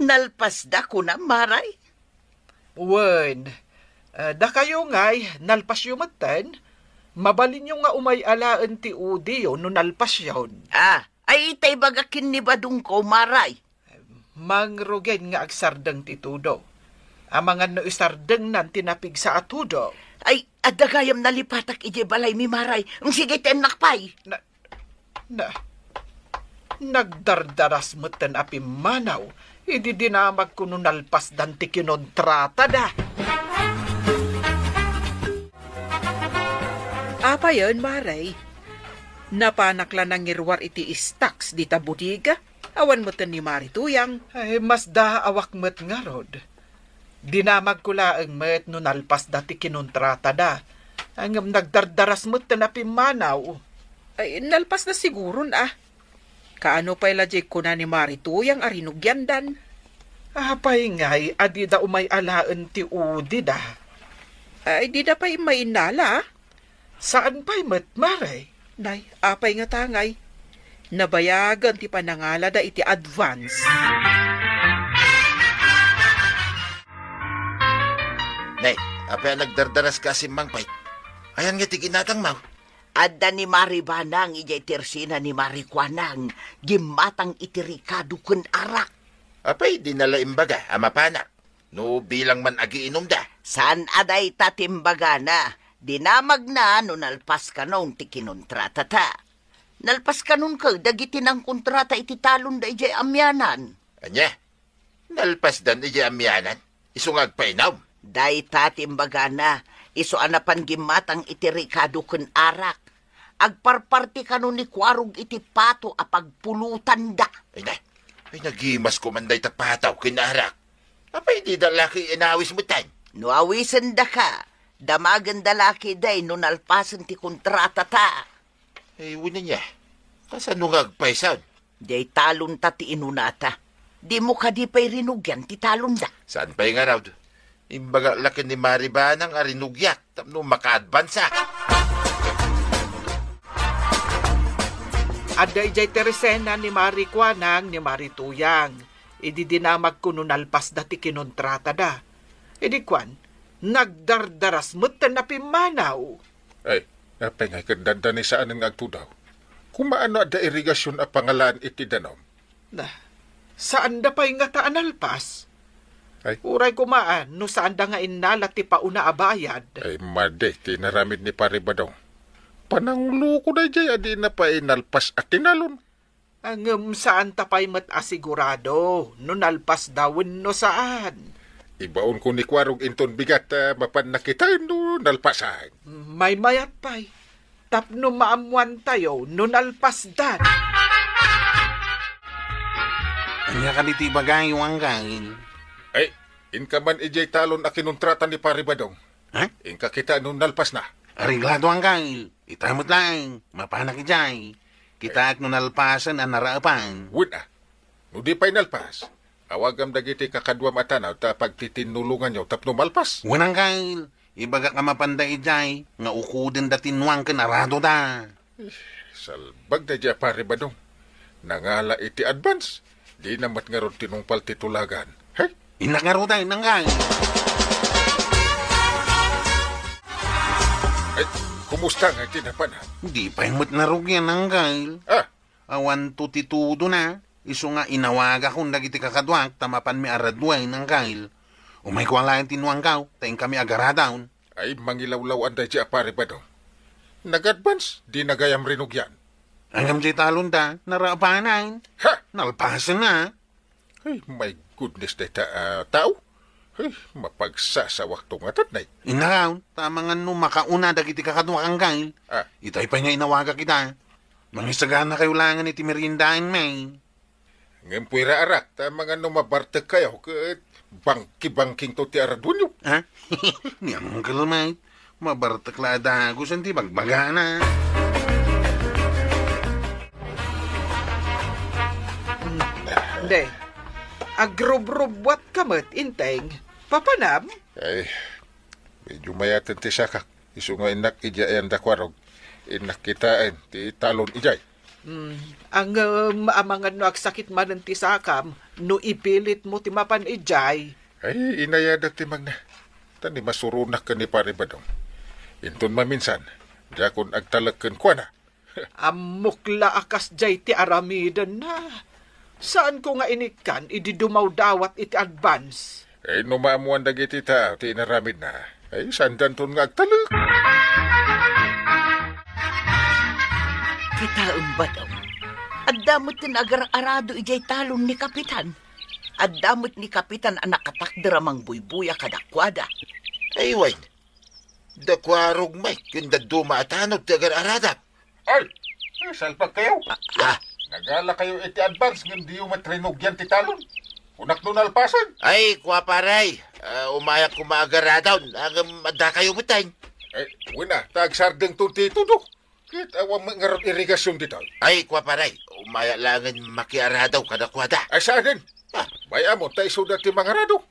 Nalpasda, kunam, Maray? Wen, eh, dakayo ngay, nalpasyo metten? Mabalinyo nga umay alaen ti udiyo no nalpasyon. Ah, ay, ita ibaga ken ni Badongko, Maray. Mangrugen nga agsardeng ti tudo. Amangan no isardengnan ti napigsa a tudo. Ay, adda gayam nalipatak idiay balaymi, Maray. Sige, tennak pay. Na, na, nagdardaras metten a pimmanaw idi dinamagko no nalpasdan ti kinontratada. Apayen, Maray? Napanak la nangiruar iti stocks dita bodega? Awan metten ni Mari Tuyang. Ay, masdaawak met ngarud. Dinamagko laeng met no nalpasda ti kinontratada. Ngem nagdardaras metten a pimmanaw. Ay, nalpasda siguron a. Kaano pay la diay kuna ni Mari Tuyang a rinugiandan? Apay ngay a dida umay alaen ti udida? Ay, dida pay mainnala? Saan pay met, Mare? Nay, apay ngata ngay? Nabayagen ti panangalada iti advance. Nay, apay a nagdardaras ka a simmangpet? Ayan nga ti ginatangmo? Adda ni Mari Banang idiay tersina ni Mari Kuanang, gimmatang iti rikado ken arak. Apay di na la imbaga a mapanak? No bilang man agiinumda. Saan a dayta ti imbagana. Dinamagna no nalpas kanon ti kinontratata. Nalpas kanon ket dagiti nangkontrata iti talonda idiay amianan. Ania? Nalpasdan idiay amianan? Isu nga agpainum? Dayta ti imbagana, isu a napan gimmatang iti rikado ken arak. Agparparti kano ni Kuarog iti pato a pagpulotanda. Ay na, ay nagimas ko man dayta pato ken arak. Apay dida la ket inawis metten? No awisendaka, damagenda la ketdi no nalpasen ti kontratata. Ay, wen ania, kasano nga agpaysan? Diay talonta ti inunata. Dimo kadi pay rinugian ti talonda? Saan pay ngarud? Imbagak la ken ni Mari Banang a rinugiak tapno makaadvansa. Adda idiay tersina ni Mari Kuanang ni Mari Tuyang. Idi dinamagko no nalpasda ti kinontratada. Idi kuan, nagdardaras metten a pimmanaw. Ay, apay ngay ket dadda ni saanen nga agtudaw? Kumaano adda irigasion a pangalaan iti danum? Na, saanda pay ngata a nalpas? Ay. Uray koma, ah, no saanda nga innala ti pauna a bayad. Ay, madi ti inaramid ni Pari Badong. Panangloko daydiay a dina pay nalpas a tinalon. Ngem saanta pay met a sigurado no nalpasda wenno saan. Ibaonko ni Kuarog inton bigat a mapanna kitaen no nalpasan. Maymayat pay, tapno maammoantayo no nalpasdan. Ania kadi ti ibagayo, Anggail? Ay, inka man idiay talon a kinontrata ni Pari Badong. Ha? Inka kitaen no nalpasna. Areglado, Anggail. Ita met laeng, mapanak idiay. Kitaek no nalpasen a naraepan. Wen a, no di pay nalpas, awagam dagiti kakaduam a tanaw ta pagtitinnulonganyo tapno malpas. Wen, Angkel, ibagak a mapanda idiay nga ukudenda ti nuang ken aradoda. Salbag daydiay a Pari Badong. Nangala iti advance. Dina met ngarud tinungpal ti tulagan. Hey? Innak ngarud ay, Angkel. Ay, kumusta nga iti napanak? Di pay met narugian, Angkel. Ah. Awanto ti tudona. Isu nga inawagakon dagiti kakaduak ta mapanmi a raduen, Angkel. Umayko a laeng ti nuangkaw, ta inkami agaradaw. Ay, mangilawlaw-an daydiay a Pari Badong. Nag-advance, dina gayam rinugian. Ngem diay talonda, naraepanen. Ha? Nalpasenna. Ay, my goodness, dayta a tao. Ay, mapagsasawakto ngarud, nay. Innak, ta amangan no makauna dagiti kakaduak, Angkel. Ah. Itay pay nga inawagak ida. Mangisaganakayo laengen iti meriendaenmi. Ngem puwera arak, ta amangan no mabartekkayo ket bangkibangkingto ti araduenyo. Ha? Ni Angkel met, mabartek la a dagus ti bagbagana. De, agrubrubuatka met, Inteng. Papanam? Ay, medyo mayaten ti sakak. Isu nga innak idiay ayan da Kuarog, innak kitaen ti talon idiay. Hmm, ngem amangan no agsakit manen ti sakam no ipilitmo ti mapan idiay. Ay, inayadak ti magna. Ta ni masuronak ken ni Pari Badong. Inton maminsan, diakon agtalek kenkuana. Ammok la a kasdiay ti aramidenna. Saanko nga inikkan idi dumawdawat iti advance. Ay, no maammoan dagiti tao ti inaramidna, ay, saandanton nga agtalek. Kitaem, Badong. Adda met ti agar-arado idiay talon ni Kapitan. Adda met ni Kapitan a nakatakder a mangbuybuya kadakuada. Ay, wen. Da Kuarog met ken dadduma a tanod ti agar-aradam. Ay, eh, salpagkayo. Ah, ah. Nagalakayo iti advance ngem diyo met rinugian ti talon. Kunak no nalpasen. Ay, kua, pare. Ah, umayak koma agaradaw. Ngem addakayo met, ay. Eh, wen a, ta agsardengto ti tudo. Ket awan met ngarud irigasion ditoy. Ay, kua, pare. Umayak laengen makiaradaw kadakuada. Ay, saanen? Ah. Bay-am, ta isuda ti mangarado.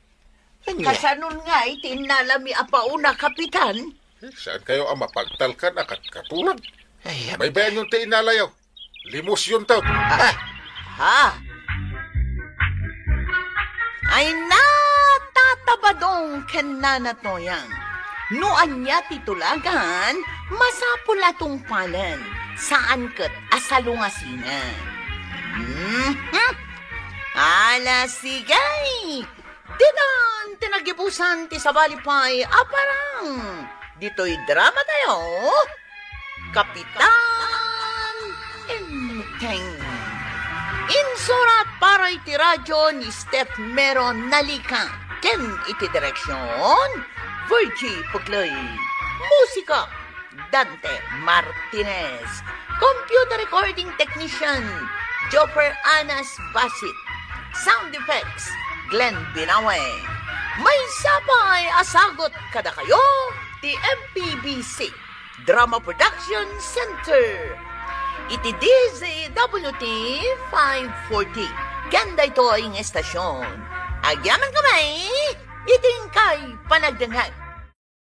Ania? Kasanon nga iti innalami a pauna, Kapitan? Eh, saankayo a mapagtalkan a kat-, katulag? Ay, am- Baybayanyon ti innalayo. Limusyonto. Ah. Ha? Ay, na, Tata Badong ken Nana Toyang. No ania ti tulagan, masapul a tungpalen. Saan ket a salungasinen. Mhm. Ala, sige. Ditan ti nagibusan ti sabali pay a parang ditoy drama tayo, Kapitan Enteng. Insurat para iti radio ni Steph Mero Nalika ken iti direksyon, Virgie Pucloy. Musika, Dante Martinez. Computer recording technician, Joffer Anas Basit. Sound effects, Glenn Binawe. Maysa pay a sagut kadakayo ti M P B C Drama Production Center iti D Z W T five forty. Ken daytoy nga estasyon, agyamankami iti inkay panagdengngeg.